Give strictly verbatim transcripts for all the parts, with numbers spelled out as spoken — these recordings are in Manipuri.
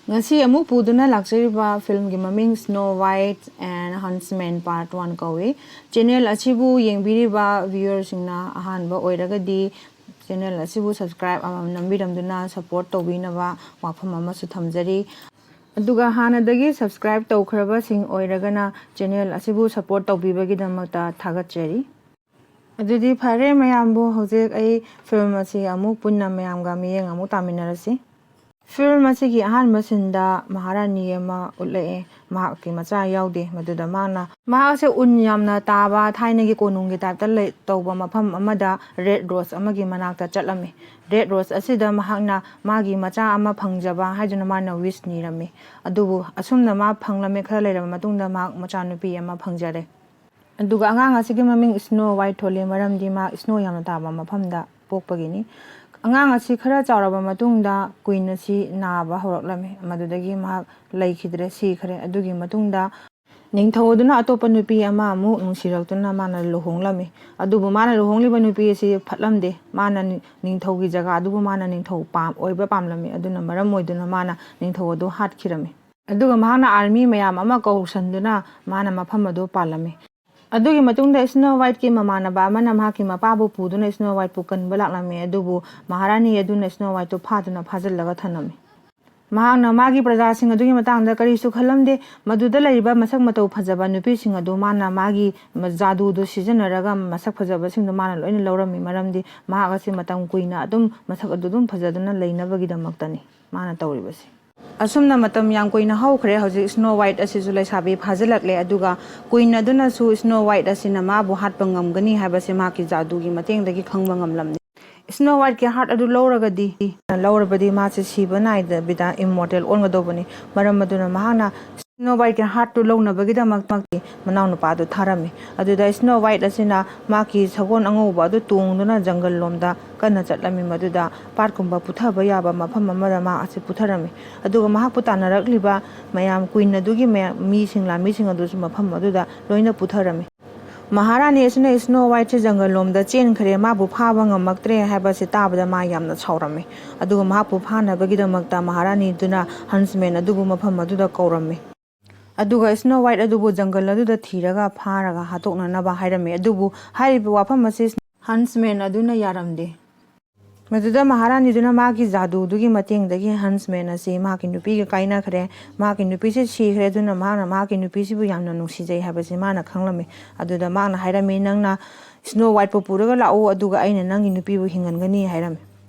ꯉꯁꯤ ꯑꯃꯨꯛ ꯄꯨꯗꯨꯅ ꯂꯥꯛꯆꯔꯤꯕ ꯐꯤꯂꯝꯒꯤ ꯃꯃꯤꯡ Snow White and Huntsman Part One ꯀꯧꯏ꯫ ꯆꯦꯅꯦꯜ ꯑꯁꯤꯕꯨ ꯌꯦꯡꯕꯤꯔꯤꯕ ꯚ꯭ꯌꯨꯋꯔꯁꯤꯡꯅ ꯑꯍꯥꯟꯕ ꯑꯣꯏꯔꯒꯗꯤ ꯆꯦꯅꯦꯜ ꯑꯁꯤꯕꯨ ꯁꯕꯁꯀ꯭ꯔꯥꯏꯕ ꯑꯃꯃꯝ ꯅꯝꯕꯤꯔꯝꯗꯨꯅ ꯁꯄꯣꯔꯠ ꯇꯧꯕꯤꯅꯕ ꯋꯥꯐꯝ ꯑꯃꯁꯨ ꯊꯝꯖꯔꯤ꯫ ꯑꯗꯨꯒ ꯍꯥꯟꯅꯗꯒꯤ ꯁꯕꯁꯀ꯭ꯔꯥꯏꯕ ꯇꯧꯈ꯭ꯔꯕꯁꯤꯡ ꯑꯣꯏꯔꯒꯅ ꯆꯦꯅꯦꯜ ꯑꯁꯤꯕꯨ ꯁꯄꯣꯔꯠ ꯇꯧꯕꯤꯕꯒꯤꯗꯃꯛꯇ ꯊꯥꯒꯠꯆꯔꯤ꯫ ꯑꯗꯨꯗꯤ ꯐꯔꯦ ꯃꯌꯥꯝꯕꯨ, ꯍꯧꯖꯤꯛ ꯑꯩ ꯐꯤꯂꯝ ꯑꯁꯤ ꯑꯃꯨꯛ ꯄꯨꯟꯅ ꯃꯌꯥꯝꯒ ꯃꯤꯠꯌꯦꯡ ꯑꯃꯨꯛ ꯇꯥꯃꯤꯟꯅꯔꯁꯤ꯫ ꯐꯤꯂꯝ ꯑꯁꯤꯒꯤ ꯑꯍꯥꯟꯕ ꯁꯤꯟꯗ ꯃꯍꯥꯔꯥꯅꯤ ꯑꯃ ꯎꯠꯂꯛꯑꯦ꯫ ꯃꯍꯥꯛꯀꯤ ꯃꯆꯥ ꯌꯥꯎꯗꯦ꯫ ꯃꯗꯨꯗ ꯃꯥꯅ, ꯃꯍꯥꯛꯁꯦ ꯎꯟ ꯌꯥꯝꯅ ꯇꯥꯕ ꯊꯥꯏꯅꯒꯤ ꯀꯣꯅꯨꯡꯒꯤ ꯇꯥꯏꯞꯇ ꯂꯩ-, ꯇꯧꯕ ꯃꯐꯝ ꯑꯃꯗ ꯔꯦꯗ ꯔꯣꯁ ꯑꯃꯒꯤ ꯃꯅꯥꯛꯇ ꯆꯠꯂꯝꯃꯤ꯫ ꯔꯦꯗ ꯔꯣꯁ ꯑꯁꯤꯗ ꯃꯍꯥꯛꯅ ꯃꯥꯒꯤ ꯃꯆꯥ ꯑꯃ ꯐꯪꯖꯕ ꯍꯥꯏꯗꯨꯅ ꯃꯥꯅ ꯋꯤꯁ ꯅꯤꯔꯝꯃꯤ꯫ ꯑꯗꯨꯕꯨ ꯑꯁꯨꯝꯅ ꯃꯥ ꯐꯪꯂꯝꯃꯤ꯫ ꯈꯔ ꯂꯩꯔꯕ ꯃꯇꯨꯡꯗ ꯃꯍꯥꯛ ꯃꯆꯥꯅꯨꯄꯤ ꯑꯃ ꯐꯪꯖꯔꯦ꯫ ꯑꯗꯨꯒ ꯑꯉꯥꯡ ꯑꯁꯤꯒꯤ ꯃꯃꯤꯡ ꯁ꯭ꯅꯣ ꯋꯥꯏꯠ ꯊꯣꯜꯂꯤ, ꯃꯔꯝꯗꯤ ꯃꯥ ꯁ꯭ꯅꯣ ꯌꯥꯝꯅ ꯇꯥꯕ ꯃꯐꯝꯗ ꯄꯣꯛꯄꯒꯤꯅꯤ꯫ ꯑꯉꯥꯡ ꯑꯁꯤ ꯈꯔ ꯆꯥꯎꯔꯕ ꯃꯇꯨꯡꯗ ꯀ꯭ꯋꯤꯟ ꯑꯁꯤ ꯅꯥꯕ ꯍꯧꯔꯛꯂꯝꯃꯤ꯫ ꯃꯗꯨꯗꯒꯤ ꯃꯍꯥꯛ ꯂꯩꯈꯤꯗ꯭ꯔꯦ, ꯁꯤꯈ꯭ꯔꯦ꯫ ꯑꯗꯨꯒꯤ ꯃꯇꯨꯡꯗ ꯅꯤꯡꯊꯧ ꯑꯗꯨꯅ ꯑꯇꯣꯞꯄ ꯅꯨꯄꯤ ꯑꯃ ꯑꯃꯨꯛ ꯅꯨꯡꯁꯤꯔꯛꯇꯨꯅ ꯃꯥꯅ ꯂꯨꯍꯣꯡꯂꯝꯃꯤ꯫ ꯑꯗꯨꯕꯨ ꯃꯥꯅ ꯂꯨꯍꯣꯡꯂꯤꯕ ꯅꯨꯄꯤ ꯑꯁꯤ ꯐꯠꯂꯝꯗꯦ꯫ ꯃꯥꯅ ꯅꯤ-, ꯅꯤꯡꯊꯧꯒꯤ ꯖꯒꯥ ꯑꯗꯨꯕꯨ ꯃꯥꯅ ꯅꯤꯡꯊꯧ ꯄꯥꯝ-, ꯑꯣꯏꯕ ꯄꯥꯝꯂꯝꯃꯤ꯫ ꯑꯗꯨꯅ ꯃꯔꯝ ꯑꯣꯏꯗꯨꯅ ꯃꯥꯅ ꯅꯤꯡꯊꯧ ꯑꯗꯨ ꯍꯥꯠꯈꯤꯔꯝꯃꯤ꯫ ꯑꯗꯨꯒ ꯃꯍꯥꯛꯅ ꯑꯥꯔꯃꯤ ꯃꯌꯥꯝ ꯑꯃ ꯀꯧꯁꯟꯗꯨꯅ ꯃꯥꯅ ꯃꯐꯝ ꯑꯗꯨ ꯄꯥꯜꯂꯝꯃꯤ꯫ ꯑꯗꯨꯒꯤ ꯃꯇꯨꯡꯗ ꯁ꯭ꯅꯣ ꯋꯥꯏꯠꯀꯤ ꯃꯃꯥꯟꯅꯕ ꯑꯃꯅ ꯃꯍꯥꯛꯀꯤ ꯃꯄꯥꯕꯨ ꯄꯨꯗꯨꯅ ꯁ꯭ꯅꯣ ꯋꯥꯏꯠꯄꯨ ꯀꯟꯕ ꯂꯥꯛꯂꯝꯃꯤ꯫ ꯑꯗꯨꯕꯨ ꯃꯍꯥꯔꯥꯅꯤ ꯑꯗꯨꯅ ꯁ꯭ꯅꯣ ꯋꯥꯏꯠꯇꯨ ꯐꯥꯗꯨꯅ ꯐꯥꯖꯤꯜꯂꯒ ꯊꯝꯂꯝꯃꯤ꯫ ꯃꯍꯥꯛꯅ ꯃꯥꯒꯤ ꯄ꯭ꯔꯖꯥꯁꯤꯡ ꯑꯗꯨꯒꯤ ꯃꯇꯥꯡꯗ ꯀꯔꯤꯁꯨ ꯈꯜꯂꯝꯗꯦ꯫ ꯃꯗꯨꯗ ꯂꯩꯔꯤꯕ ꯃꯁꯛ ꯃꯇꯧ ꯐꯖꯕ ꯅꯨꯄꯤꯁꯤꯡ ꯑꯗꯨ ꯃꯥꯅ ꯃꯥꯒꯤ ꯖꯥꯗꯨꯗꯨ ꯁꯤꯖꯤꯟꯅꯔꯒ ꯃꯁꯛ ꯐꯖꯕꯁꯤꯡꯗꯨ ꯃꯥꯅ ꯂꯣꯏꯅ ꯂꯧꯔꯝꯃꯤ꯫ ꯃꯔꯝꯗꯤ ꯃꯍꯥꯛ ꯑꯁꯤ ꯃꯇꯝ ꯀꯨꯏꯅ ꯑꯗꯨꯝ ꯃꯁꯛ ꯑꯗꯨ ꯑꯗꯨꯝ ꯐꯖꯗꯨꯅ ꯂꯩꯅꯕꯒꯤꯗꯃꯛꯇꯅꯤ ꯃꯥꯅ ꯇꯧꯔꯤꯕꯁꯤ꯫ ꯑꯁꯨꯝꯅ ꯃꯇꯝ ꯌꯥꯝ ꯀꯨꯏꯅ ꯍꯧꯈ꯭ꯔꯦ꯫ ꯍꯧꯖꯤꯛ ꯁ꯭ꯅꯣ ꯋꯥꯏꯠ ꯑꯁꯤꯁꯨ ꯂꯩꯁꯥꯕꯤ ꯐꯥꯖꯤꯜꯂꯛꯂꯦ꯫ ꯑꯗꯨꯒ ꯀ꯭ꯋꯤꯟ ꯑꯗꯨꯅꯁꯨ ꯁ꯭ꯅꯣ ꯋꯥꯏꯠ ꯑꯁꯤꯅ ꯃꯥꯕꯨ ꯍꯥꯠꯄ ꯉꯝꯒꯅꯤ ꯍꯥꯏꯕꯁꯤ ꯃꯍꯥꯛꯀꯤ ꯖꯥꯗꯨꯒꯤ ꯃꯇꯦꯡꯗꯒꯤ ꯈꯪꯕ ꯉꯝꯂꯝꯃꯤ꯫ ꯁ꯭ꯅꯣ ꯋꯥꯏꯠꯀꯤ ꯍꯥꯔꯠ ꯑꯗꯨ ꯂꯧꯔꯒꯗꯤ, ꯂꯧꯔꯕꯗꯤ ꯃꯥꯁꯦ ꯁꯤꯕ ꯅꯥꯏꯗꯕꯤꯗ ꯏꯝꯃꯣꯔꯇꯦꯜ ꯑꯣꯟꯒꯗꯧꯕꯅꯤ꯫ ꯃꯔꯝ ꯑꯗꯨꯅ ꯃꯍꯥꯛꯅ ꯁ꯭ꯅꯣ ꯋꯥꯏꯠꯀꯤ ꯍꯥꯔꯠꯇꯨ ꯂꯧꯅꯕꯒꯤꯗꯃꯛ ꯃꯍꯥꯛꯀꯤ ꯃꯅꯥꯎꯅꯨꯄꯥꯗꯨ ꯊꯥꯔꯝꯃꯤ꯫ ꯑꯗꯨꯗ ꯁ꯭ꯅꯣ ꯋꯥꯏꯠ ꯑꯁꯤꯅ ꯃꯍꯥꯛꯀꯤ ꯁꯒꯣꯜ ꯑꯉꯧꯕ ꯑꯗꯨ ꯇꯣꯡꯗꯨꯅ ꯖꯪꯒꯜ ꯂꯣꯝꯗ ꯀꯟꯅ ꯆꯠꯂꯝꯃꯤ꯫ ꯃꯗꯨꯗ ꯄꯥꯠꯀꯨꯝꯕ ꯄꯨꯊꯕ ꯌꯥꯕ ꯃꯐꯝ ꯑꯃꯗ ꯃꯍꯥꯛ ꯑꯁꯤ ꯄꯨꯊꯔꯝꯃꯤ꯫ ꯑꯗꯨꯒ ꯃꯍꯥꯛꯄꯨ ꯇꯥꯟꯅꯔꯛꯂꯤꯕ ꯃꯌꯥꯝ, ꯀ꯭ꯋꯤꯟ ꯑꯗꯨꯒꯤ ꯃꯌꯥꯝ, ꯃꯤꯁꯤꯡ, ꯂꯥꯟꯃꯤꯁꯤꯡ ꯑꯗꯨꯁꯨ ꯃꯐꯝ ꯑꯗꯨꯗ ꯂꯣꯏꯅ ꯄꯨꯊꯔꯝꯃꯤ꯫ ꯃꯍꯥꯔꯥꯅꯤ ꯑꯁꯤꯅ ꯁ꯭ꯅꯣ ꯋꯥꯏꯠꯁꯦ ꯖꯪꯒꯜ ꯂꯣꯝꯗ ꯆꯦꯟꯈ꯭ꯔꯦ, ꯃꯥꯕꯨ ꯐꯥꯕ ꯉꯝꯃꯛꯇ꯭ꯔꯦ ꯍꯥꯏꯕꯁꯦ ꯇꯥꯕꯗ ꯃꯥ ꯌꯥꯝꯅ ꯁꯥꯎꯔꯝꯃꯤ꯫ ꯑꯗꯨꯒ ꯃꯍꯥꯛꯄꯨ ꯐꯥꯅꯕꯒꯤꯗꯃꯛꯇ ꯃꯍꯥꯔꯥꯅꯤꯗꯨꯅ ꯍꯟꯁꯃꯦꯟ ꯑꯗꯨꯕꯨ ꯃꯐꯝ ꯑꯗꯨꯗ ꯀꯧꯔꯝꯃꯤ꯫ ꯑꯗꯨꯒ ꯁ꯭ꯅꯣ ꯋꯥꯏꯠ ꯑꯗꯨꯕꯨ ꯖꯪꯒꯜ ꯑꯗꯨꯗ ꯊꯤꯔꯒ ꯐꯥꯔꯒ ꯍꯥꯠꯇꯣꯛꯅꯅꯕ ꯍꯥꯏꯔꯝꯃꯤ꯫ ꯑꯗꯨꯕꯨ ꯍꯥꯏꯔꯤꯕ ꯋꯥꯐꯝ ꯑꯁꯤ ꯍꯟꯁꯃꯦꯟ ꯑꯗꯨꯅ ꯌꯥꯔꯝꯗꯦ꯫ ꯃꯗꯨꯗ ꯃꯍꯥꯔꯥꯅꯤꯗꯨꯅ ꯃꯥꯒꯤ ꯖꯥꯗꯨꯗꯨꯒꯤ ꯃꯇꯦꯡꯗꯒꯤ ꯍꯟꯁꯃꯦꯟ ꯑꯁꯤ ꯃꯍꯥꯛꯀꯤ ꯅꯨꯄꯤꯒ ꯀꯥꯏꯅꯈ꯭ꯔꯦ꯫ ꯃꯍꯥꯛꯀꯤ ꯅꯨꯄꯤꯁꯦ ꯁꯤꯈ꯭ꯔꯦ, ꯑꯗꯨꯅ ꯃꯍꯥꯛꯅ ꯃꯍꯥꯛꯀꯤ ꯅꯨꯄꯤꯁꯤꯕꯨ ꯌꯥꯝꯅ ꯅꯨꯡꯁꯤꯖꯩ ꯍꯥꯏꯕꯁꯤ ꯃꯥꯅ ꯈꯪꯂꯝꯃꯤ꯫ ꯑꯗꯨꯗ ꯃꯍꯥꯛꯅ ꯍꯥꯏꯔꯝꯃꯤ, "ꯅꯪꯅ ꯁ꯭ꯅꯣ ꯋꯥꯏꯠꯄꯨ ꯄꯨꯔꯒ ꯂꯥꯛꯎ, ꯑꯗꯨꯒ ꯑꯩꯅ ꯅꯪꯒꯤ ꯅꯨꯄꯤꯕꯨ ꯍꯤꯡꯍꯟꯒꯅꯤ" ꯍꯥꯏꯔꯝꯃꯤ꯫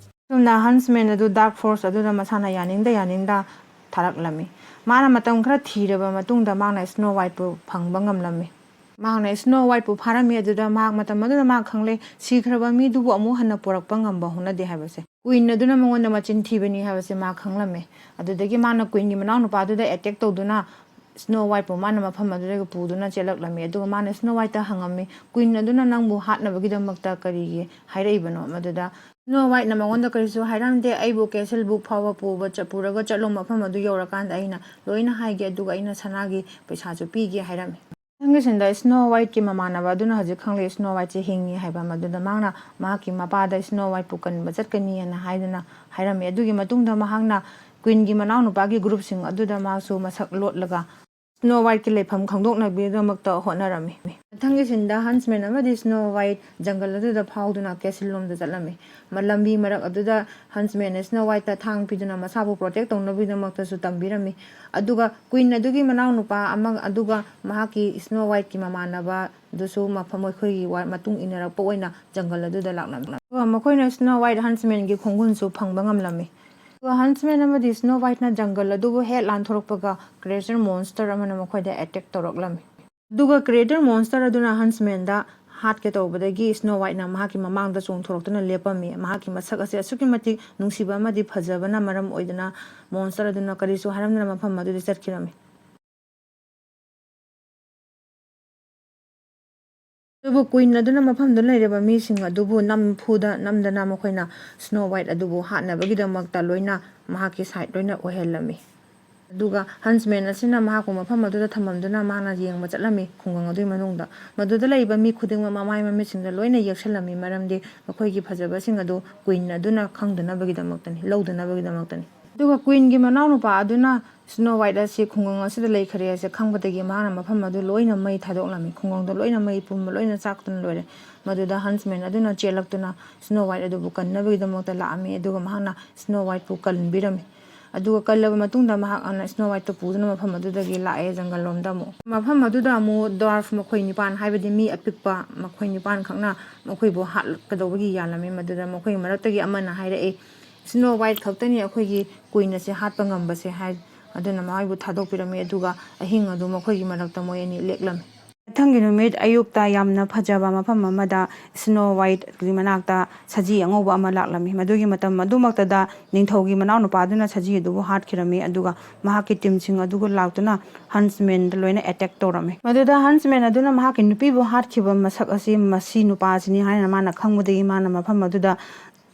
ꯑꯁꯨꯝꯅ ꯍꯟꯁꯃꯦꯟ ꯑꯗꯨ ꯗꯥꯔꯛ ꯐꯣꯔꯁ ꯑꯗꯨꯗ ꯃꯁꯥꯅ ꯌꯥꯅꯤꯡꯗ ꯌꯥꯅꯤꯡꯗ ꯊꯥꯔꯛꯂꯝꯃꯤ꯫ ꯃꯥꯅ ꯃꯇꯝ ꯈꯔ ꯊꯤꯔꯕ ꯃꯇꯨꯡꯗ ꯃꯍꯥꯛꯅ ꯁ꯭ꯅꯣ ꯋꯥꯏꯠꯄꯨ ꯐꯪꯕ ꯉꯝꯂꯝꯃꯤ꯫ ꯃꯍꯥꯛꯅ ꯁ꯭ꯅꯣ ꯋꯥꯏꯠꯄꯨ ꯐꯥꯔꯝꯃꯤ꯫ ꯑꯗꯨꯗ ꯃꯍꯥꯛ ꯃꯇꯝ ꯑꯗꯨꯗ ꯃꯍꯥꯛ ꯈꯪꯂꯦ, ꯁꯤꯈ꯭ꯔꯕ ꯃꯤꯗꯨꯕꯨ ꯑꯃꯨꯛ ꯍꯟꯅ ꯄꯨꯔꯛꯄ ꯉꯝꯕ ꯍꯧꯅꯗꯦ ꯍꯥꯏꯕꯁꯦ꯫ ꯀ꯭ꯋꯤꯟ ꯑꯗꯨꯅ ꯃꯉꯣꯟꯗ ꯃꯆꯤꯟ ꯊꯤꯕꯅꯤ ꯍꯥꯏꯕꯁꯦ ꯃꯍꯥꯛ ꯈꯪꯂꯝꯃꯦ꯫ ꯑꯗꯨꯗꯒꯤ ꯃꯥꯅ ꯀ꯭ꯋꯤꯟꯒꯤ ꯃꯅꯥꯎꯅꯨꯄꯥꯗꯨꯗ ꯑꯦꯇꯦꯛ ꯇꯧꯗꯨꯅ ꯁ꯭ꯅꯣ ꯋꯥꯏꯠꯄꯨ ꯃꯥꯅ ꯃꯐꯝ ꯑꯗꯨꯗꯒꯤ ꯄꯨꯗꯨꯅ ꯆꯦꯜꯂꯛꯂꯝꯃꯤ꯫ ꯑꯗꯨꯒ ꯃꯥꯅ ꯁ꯭ꯅꯣ ꯋꯥꯏꯠꯇ ꯍꯪꯉꯝꯃꯤ, "ꯀ꯭ꯋꯤꯟ ꯑꯗꯨꯅ ꯅꯪꯕꯨ ꯍꯥꯠꯅꯕꯒꯤꯗꯃꯛꯇ ꯀꯔꯤꯒꯤ ꯍꯥꯏꯔꯛꯏꯕꯅꯣ?" ꯃꯗꯨꯗ ꯁ꯭ꯅꯣ ꯋꯥꯏꯠꯅ ꯃꯉꯣꯟꯗ ꯀꯔꯤꯁꯨ ꯍꯥꯏꯔꯝꯗꯦ, "ꯑꯩꯕꯨ ꯀꯦꯁꯜ ꯕꯨꯛ ꯐꯥꯎꯕ ꯄꯨꯕ ꯆꯠ-, ꯄꯨꯔꯒ ꯆꯠꯂꯣ, ꯃꯐꯝ ꯑꯗꯨ ꯌꯧꯔꯀꯥꯟꯗ ꯑꯩꯅ ꯂꯣꯏꯅ ꯍꯥꯏꯒꯦ, ꯑꯗꯨꯒ ꯑꯩꯅ ꯁꯅꯥꯒꯤ ꯄꯩꯁꯥꯁꯨ ꯄꯤꯒꯦ" ꯍꯥꯏꯔꯝꯃꯤ꯫ ꯃꯊꯪꯒꯤꯁꯤꯟꯗ ꯁ꯭ꯅꯣ ꯋꯥꯏꯠꯀꯤ ꯃꯃꯥꯟꯅꯕ ꯑꯗꯨꯅ ꯍꯧꯖꯤꯛ ꯈꯪꯂꯦ ꯁ꯭ꯅꯣ ꯋꯥꯏꯠꯁꯦ ꯍꯤꯡꯉꯤ ꯍꯥꯏꯕ꯫ ꯃꯗꯨꯗ ꯃꯍꯥꯛꯅ ꯃꯍꯥꯛꯀꯤ ꯃꯄꯥꯗ ꯁ꯭ꯅꯣ ꯋꯥꯏꯠꯄꯨ ꯀꯟꯕ ꯆꯠꯀꯅꯤꯅ ꯍꯥꯏꯗꯨꯅ ꯍꯥꯏꯔꯝꯃꯤ꯫ ꯑꯗꯨꯒꯤ ꯃꯇꯨꯡꯗ ꯃꯍꯥꯛꯅ ꯀ꯭ꯋꯤꯟꯒꯤ ꯃꯅꯥꯎꯅꯨꯄꯥꯒꯤ ꯒ꯭ꯔꯨꯞꯁꯤꯡ ꯑꯗꯨꯗ ꯃꯍꯥꯛꯁꯨ ꯃꯁꯛ ꯂꯣꯠꯂꯒ ꯁ꯭ꯅꯣ ꯋꯥꯏꯠꯀꯤ ꯂꯩꯐꯝ ꯈꯪꯗꯣꯛꯅꯕꯒꯤꯗꯃꯛꯇ ꯍꯣꯠꯅꯔꯝꯃꯤ꯫ ꯃꯊꯪꯒꯤꯁꯤꯟꯗ ꯍꯟꯁꯃꯦꯟ ꯑꯃꯗꯤ ꯁ꯭ꯅꯣ ꯋꯥꯏꯠ ꯖꯪꯒꯜ ꯑꯗꯨꯗ ꯐꯥꯎꯗꯨꯅ ꯀꯦꯁꯜ ꯂꯣꯝꯗ ꯆꯠꯂꯝꯃꯤ꯫ ꯃ-, ꯂꯝꯕꯤ ꯃꯔꯛ ꯑꯗꯨꯗ ꯍꯟꯁꯃꯦꯟꯅ ꯁ꯭ꯅꯣ ꯋꯥꯏꯠꯇ ꯊꯥꯡ ꯄꯤꯗꯨꯅ ꯃꯁꯥꯕꯨ ꯄ꯭ꯔꯣꯇꯦꯛ ꯇꯧꯅꯕꯒꯤꯗꯃꯛꯇꯁꯨ ꯇꯝꯕꯤꯔꯝꯃꯤ꯫ ꯑꯗꯨꯒ ꯀ꯭ꯋꯤꯟ ꯑꯗꯨꯒꯤ ꯃꯅꯥꯎꯅꯨꯄꯥ ꯑꯃ, ꯑꯗꯨꯒ ꯃꯍꯥꯛꯀꯤ ꯁ꯭ꯅꯣ ꯋꯥꯏꯠꯀꯤ ꯃꯃꯥꯟꯅꯕ ꯑꯗꯨꯁꯨ ꯃꯐꯝ, ꯃꯈꯣꯏꯒꯤ ꯋꯥ-, ꯃꯇꯨꯡ ꯏꯟꯅꯔꯛꯄ ꯑꯣꯏꯅ ꯖꯪꯒꯜ ꯑꯗꯨꯗ ꯂꯥꯛꯂꯝꯃꯤ꯫ ꯑꯗꯨꯒ ꯃꯈꯣꯏꯅ ꯁ꯭ꯅꯣ ꯋꯥꯏꯠ ꯍꯟꯁꯃꯦꯟꯒꯤ ꯈꯣꯡꯒꯨꯟꯁꯨ ꯐꯪꯕ ꯉꯝꯂꯝꯃꯤ꯫ ꯑꯗꯨꯒ ꯍꯟꯁꯃꯦꯟ ꯑꯃꯗꯤ ꯁ꯭ꯅꯣ ꯋꯥꯏꯠꯅ ꯖꯪꯒꯜ ꯑꯗꯨꯕꯨ ꯍꯦꯛ ꯂꯥꯟꯊꯣꯔꯛꯄꯒ ꯀ꯭ꯔꯦꯆꯔ ꯃꯣꯟꯁꯇꯔ ꯑꯃꯅ ꯃꯈꯣꯏꯗ ꯑꯦꯇꯦꯛ ꯇꯧꯔꯛꯂꯝꯃꯤ꯫ ꯑꯗꯨꯒ ꯀ꯭ꯔꯦꯆꯔ ꯃꯣꯟꯁꯇꯔ ꯑꯗꯨꯅ ꯍꯟꯁꯃꯦꯟꯗ ꯍꯥꯠꯀꯦ ꯇꯧꯕꯗꯒꯤ ꯁ꯭ꯅꯣ ꯋꯥꯏꯠꯅ ꯃꯍꯥꯛꯀꯤ ꯃꯃꯥꯡꯗ ꯆꯣꯡꯊꯣꯔꯛꯇꯨꯅ ꯂꯦꯞꯄꯝꯃꯤ꯫ ꯃꯍꯥꯛꯀꯤ ꯃꯁꯛ ꯑꯁꯤ ꯑꯁꯨꯛꯀꯤ ꯃꯇꯤꯛ ꯅꯨꯡꯁꯤꯕ ꯑꯃꯗꯤ ꯐꯖꯕꯅ ꯃꯔꯝ ꯑꯣꯏꯗꯨꯅ ꯃꯣꯟꯁꯇꯔ ꯑꯗꯨꯅ ꯀꯔꯤꯁꯨ ꯍꯥꯏꯔꯝꯗꯅ ꯃꯐꯝ ꯑꯗꯨꯗ ꯆꯠꯈꯤꯔꯝꯃꯤ꯫ ꯑꯗꯨꯕꯨ ꯀ꯭ꯋꯤꯟ ꯑꯗꯨꯅ ꯃꯐꯝꯗꯨ ꯂꯩꯔꯤꯕ ꯃꯤꯁꯤꯡ ꯑꯗꯨꯕꯨ ꯅꯝꯐꯨꯗ ꯅꯝꯗꯅ ꯃꯈꯣꯏꯅ ꯁ꯭ꯅꯣ ꯋꯥꯏꯠ ꯑꯗꯨꯕꯨ ꯍꯥꯠꯅꯕꯒꯤꯗꯃꯛꯇ ꯂꯣꯏꯅ ꯃꯍꯥꯛꯀꯤ ꯁꯥꯏꯠ ꯂꯣꯏꯅ ꯑꯣꯏꯍꯜꯂꯝꯃꯤ꯫ ꯑꯗꯨꯒ ꯍꯟꯁꯃꯦꯟ ꯑꯁꯤꯅ ꯃꯍꯥꯛꯄꯨ ꯃꯐꯝ ꯑꯗꯨꯗ ꯊꯝꯃꯝꯗꯨꯅ ꯃꯍꯥꯛꯅ ꯌꯦꯡꯕ ꯆꯠꯂꯝꯃꯤ ꯈꯨꯡꯒꯪ ꯑꯗꯨꯒꯤ ꯃꯅꯨꯡꯗ꯫ ꯃꯗꯨꯗ ꯂꯩꯕ ꯃꯤ ꯈꯨꯗꯤꯡꯃꯛ ꯃꯃꯥꯏ ꯃꯃꯤꯠꯁꯤꯡꯗ ꯂꯣꯏꯅ ꯌꯦꯛꯁꯜꯂꯝꯃꯤ, ꯃꯔꯝꯗꯤ ꯃꯈꯣꯏꯒꯤ ꯐꯖꯕꯁꯤꯡ ꯑꯗꯨ ꯀ꯭ꯋꯤꯟ ꯑꯗꯨꯅ ꯈꯪꯗꯅꯕꯒꯤꯗꯃꯛꯇꯅꯤ, ꯂꯧꯗꯅꯕꯒꯤꯗꯃꯛꯇꯅꯤ꯫ ꯑꯗꯨꯒ ꯀ꯭ꯋꯤꯟꯒꯤ ꯃꯅꯥꯎꯅꯨꯄꯥ ꯑꯗꯨꯅ ꯁ꯭ꯅꯣ ꯋꯥꯏꯠ ꯑꯁꯤ ꯈꯨꯡꯒꯪ ꯑꯁꯤꯗ ꯂꯩꯈ꯭ꯔꯦ ꯍꯥꯏꯁꯦ ꯈꯪꯕꯗꯒꯤ ꯃꯍꯥꯛꯅ ꯃꯐꯝ ꯑꯗꯨ ꯂꯣꯏꯅ ꯃꯩ ꯊꯥꯗꯣꯛꯂꯝꯃꯤ, ꯈꯨꯡꯒꯪꯗ ꯂꯣꯏꯅ ꯃꯩ ꯄꯨꯝꯕ ꯂꯣꯏꯅ ꯆꯥꯛꯇꯨꯅ ꯂꯣꯏꯔꯦ꯫ ꯃꯗꯨꯗ ꯍꯟꯁꯃꯦꯟ ꯑꯗꯨꯅ ꯆꯦꯜꯂꯛꯇꯨꯅ ꯁ꯭ꯅꯣ ꯋꯥꯏꯠ ꯑꯗꯨꯕꯨ ꯀꯟꯅꯕꯒꯤꯗꯃꯛꯇ ꯂꯥꯛꯑꯝꯃꯤ, ꯑꯗꯨꯒ ꯃꯍꯥꯛꯅ ꯁ꯭ꯅꯣ ꯋꯥꯏꯠꯄꯨ ꯀꯟꯕꯤꯔꯝꯃꯤ꯫ ꯑꯗꯨꯒ ꯀꯜꯂꯕ ꯃꯇꯨꯡꯗ ꯃꯍꯥꯛ ꯑꯅ ꯁ꯭ꯅꯣ ꯋꯥꯏꯠꯇꯨ ꯄꯨꯗꯨꯅ ꯃꯐꯝ ꯑꯗꯨꯗꯒꯤ ꯂꯥꯛꯑꯦ ꯖꯪꯒꯜ ꯂꯣꯝꯗ ꯑꯃꯨꯛ꯫ ꯃꯐꯝ ꯑꯗꯨꯗ ꯑꯃꯨꯛ ꯗ꯭ꯋꯥꯔꯐ ꯃꯈꯣꯏ ꯅꯤꯄꯥꯟ, ꯍꯥꯏꯕꯗꯤ ꯃꯤ ꯑꯄꯤꯛꯄ ꯃꯈꯣꯏ ꯅꯤꯄꯥꯟꯈꯛꯅ ꯃꯈꯣꯏꯕꯨ ꯍꯥꯠꯀꯗꯧꯕꯒꯤ ꯌꯥꯜꯂꯝꯃꯤ꯫ ꯃꯗꯨꯗ ꯃꯈꯣꯏꯒꯤ ꯃꯔꯛꯇꯒꯤ ꯑꯃꯅ ꯍꯥꯏꯔꯛꯏ, "ꯁ꯭ꯅꯣ ꯋꯥꯏꯠ ꯈꯛꯇꯅꯤ ꯑꯩꯈꯣꯏꯒꯤ ꯀ꯭ꯋꯤꯟ ꯑꯁꯦ ꯍꯥꯠꯄ ꯉꯝꯕꯁꯦ" ꯍꯥꯏ꯫ ꯑꯗꯨꯅ ꯃꯈꯣꯏꯕꯨ ꯊꯥꯗꯣꯛꯄꯤꯔꯝꯃꯤ, ꯑꯗꯨꯒ ꯑꯍꯤꯡ ꯑꯗꯨ ꯃꯈꯣꯏꯒꯤ ꯃꯔꯛꯇ ꯃꯣꯏ ꯑꯅꯤ ꯂꯦꯛꯂꯝꯃꯤ꯫ ꯃꯊꯪꯒꯤ ꯅꯨꯃꯤꯠ ꯑꯌꯨꯛꯇ ꯌꯥꯝꯅ ꯐꯖꯕ ꯃꯐꯝ ꯑꯃꯗ ꯁ꯭ꯅꯣ ꯋꯥꯏꯠꯀꯤ ꯃꯅꯥꯛꯇ ꯁꯖꯤ ꯑꯉꯧꯕ ꯑꯃ ꯂꯥꯛꯂꯝꯃꯤ꯫ ꯃꯗꯨꯒꯤ ꯃꯇꯝ ꯑꯗꯨꯃꯛꯇꯗ ꯅꯤꯡꯊꯧꯒꯤ ꯃꯅꯥꯎꯅꯨꯄꯥ ꯑꯗꯨꯅ ꯁꯖꯤ ꯑꯗꯨꯕꯨ ꯍꯥꯠꯈꯤꯔꯝꯃꯤ, ꯑꯗꯨꯒ ꯃꯍꯥꯛꯀꯤ ꯇꯤꯝꯁꯤꯡ ꯑꯗꯨꯒ ꯂꯥꯛꯇꯨꯅ ꯍꯟꯁꯃꯦꯟꯗ ꯂꯣꯏꯅ ꯑꯦꯇꯦꯛ ꯇꯧꯔꯝꯃꯤ꯫ ꯃꯗꯨꯗ ꯍꯟꯁꯃꯦꯟ ꯑꯗꯨꯅ ꯃꯍꯥꯛꯀꯤ ꯅꯨꯄꯤꯕꯨ ꯍꯥꯠꯈꯤꯕ ꯃꯁꯛ ꯑꯁꯤ ꯃꯁꯤ ꯅꯨꯄꯥꯁꯤꯅꯤ ꯍꯥꯏꯅ ꯃꯥꯅ ꯈꯪꯕꯗꯒꯤ ꯃꯥꯅ ꯃꯐꯝ ꯑꯗꯨꯗ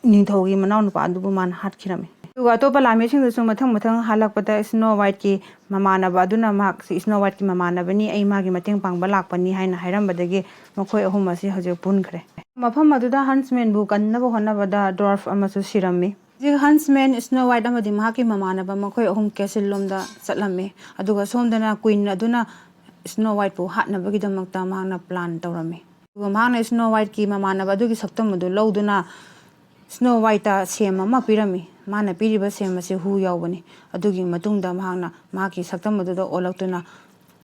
ꯅꯤꯡꯊꯧꯒꯤ ꯃꯅꯥꯎꯅꯨꯄꯥ ꯑꯗꯨꯕꯨ ꯃꯥꯅ ꯍꯥꯠꯈꯤꯔꯝꯃꯤ꯫ ꯑꯗꯨꯒ ꯑꯇꯣꯞꯄ ꯂꯥꯟꯃꯤꯁꯤꯡꯗꯨꯁꯨ ꯃꯊꯪ ꯃꯊꯪ ꯍꯜꯂꯛꯄꯗ ꯁ꯭ꯅꯣ ꯋꯥꯏꯠꯀꯤ ꯃꯃꯥꯟꯅꯕ ꯑꯗꯨꯅ ꯃꯍꯥꯛꯁꯤ ꯁ꯭ꯅꯣ ꯋꯥꯏꯠꯀꯤ ꯃꯃꯥꯟꯅꯕꯅꯤ, ꯑꯩ ꯃꯥꯒꯤ ꯃꯇꯦꯡ ꯄꯥꯡꯕ ꯂꯥꯛꯄꯅꯤ ꯍꯥꯏꯅ ꯍꯥꯏꯔꯝꯕꯗꯒꯤ ꯃꯈꯣꯏ ꯑꯍꯨꯝ ꯑꯁꯤ ꯍꯧꯖꯤꯛ ꯄꯨꯟꯈ꯭ꯔꯦ꯫ ꯃꯐꯝ ꯑꯗꯨꯗ ꯍꯟꯁꯃꯦꯟꯕꯨ ꯀꯟꯅꯕ ꯍꯣꯠꯅꯕꯗ ꯗ꯭ꯋꯥꯔꯐ ꯑꯃꯁꯨ ꯁꯤꯔꯝꯃꯤ꯫ ꯍꯧꯖꯤꯛ ꯍꯟꯁꯃꯦꯟ, ꯁ꯭ꯅꯣ ꯋꯥꯏꯠ ꯑꯃꯗꯤ ꯃꯍꯥꯛꯀꯤ ꯃꯃꯥꯟꯅꯕ ꯃꯈꯣꯏ ꯑꯍꯨꯝ ꯀꯦꯁꯤꯜ ꯂꯣꯝꯗ ꯆꯠꯂꯝꯃꯤ, ꯑꯗꯨꯒ ꯁꯣꯝꯗꯅ ꯀ꯭ꯋꯤꯟ ꯑꯗꯨꯅ ꯁ꯭ꯅꯣ ꯋꯥꯏꯠꯄꯨ ꯍꯥꯠꯅꯕꯒꯤꯗꯃꯛꯇ ꯃꯍꯥꯛꯅ ꯄ꯭ꯂꯥꯟ ꯇꯧꯔꯝꯃꯤ꯫ ꯑꯗꯨꯒ ꯃꯍꯥꯛꯅ ꯁ꯭ꯅꯣ ꯋꯥꯏꯠꯀꯤ ꯃꯃꯥꯟꯅꯕ ꯑꯗꯨꯒꯤ ꯁꯛꯇꯝ ꯑꯗꯨ ꯂꯧꯗꯨꯅ ꯁ꯭ꯅꯣ ꯋꯥꯏꯠꯇ ꯁꯦꯝ ꯑꯃ ꯄꯤꯔꯝꯃꯤ꯫ ꯃꯥꯅ ꯄꯤꯔꯤꯕ ꯁꯦꯝ ꯑꯁꯤ ꯍꯨ ꯌꯥꯎꯕꯅꯤ꯫ ꯑꯗꯨꯒꯤ ꯃꯇꯨꯡꯗ ꯃꯍꯥꯛꯅ ꯃꯍꯥꯛꯀꯤ ꯁꯛꯇꯝ ꯑꯗꯨꯗ ꯑꯣꯜꯂꯛꯇꯨꯅ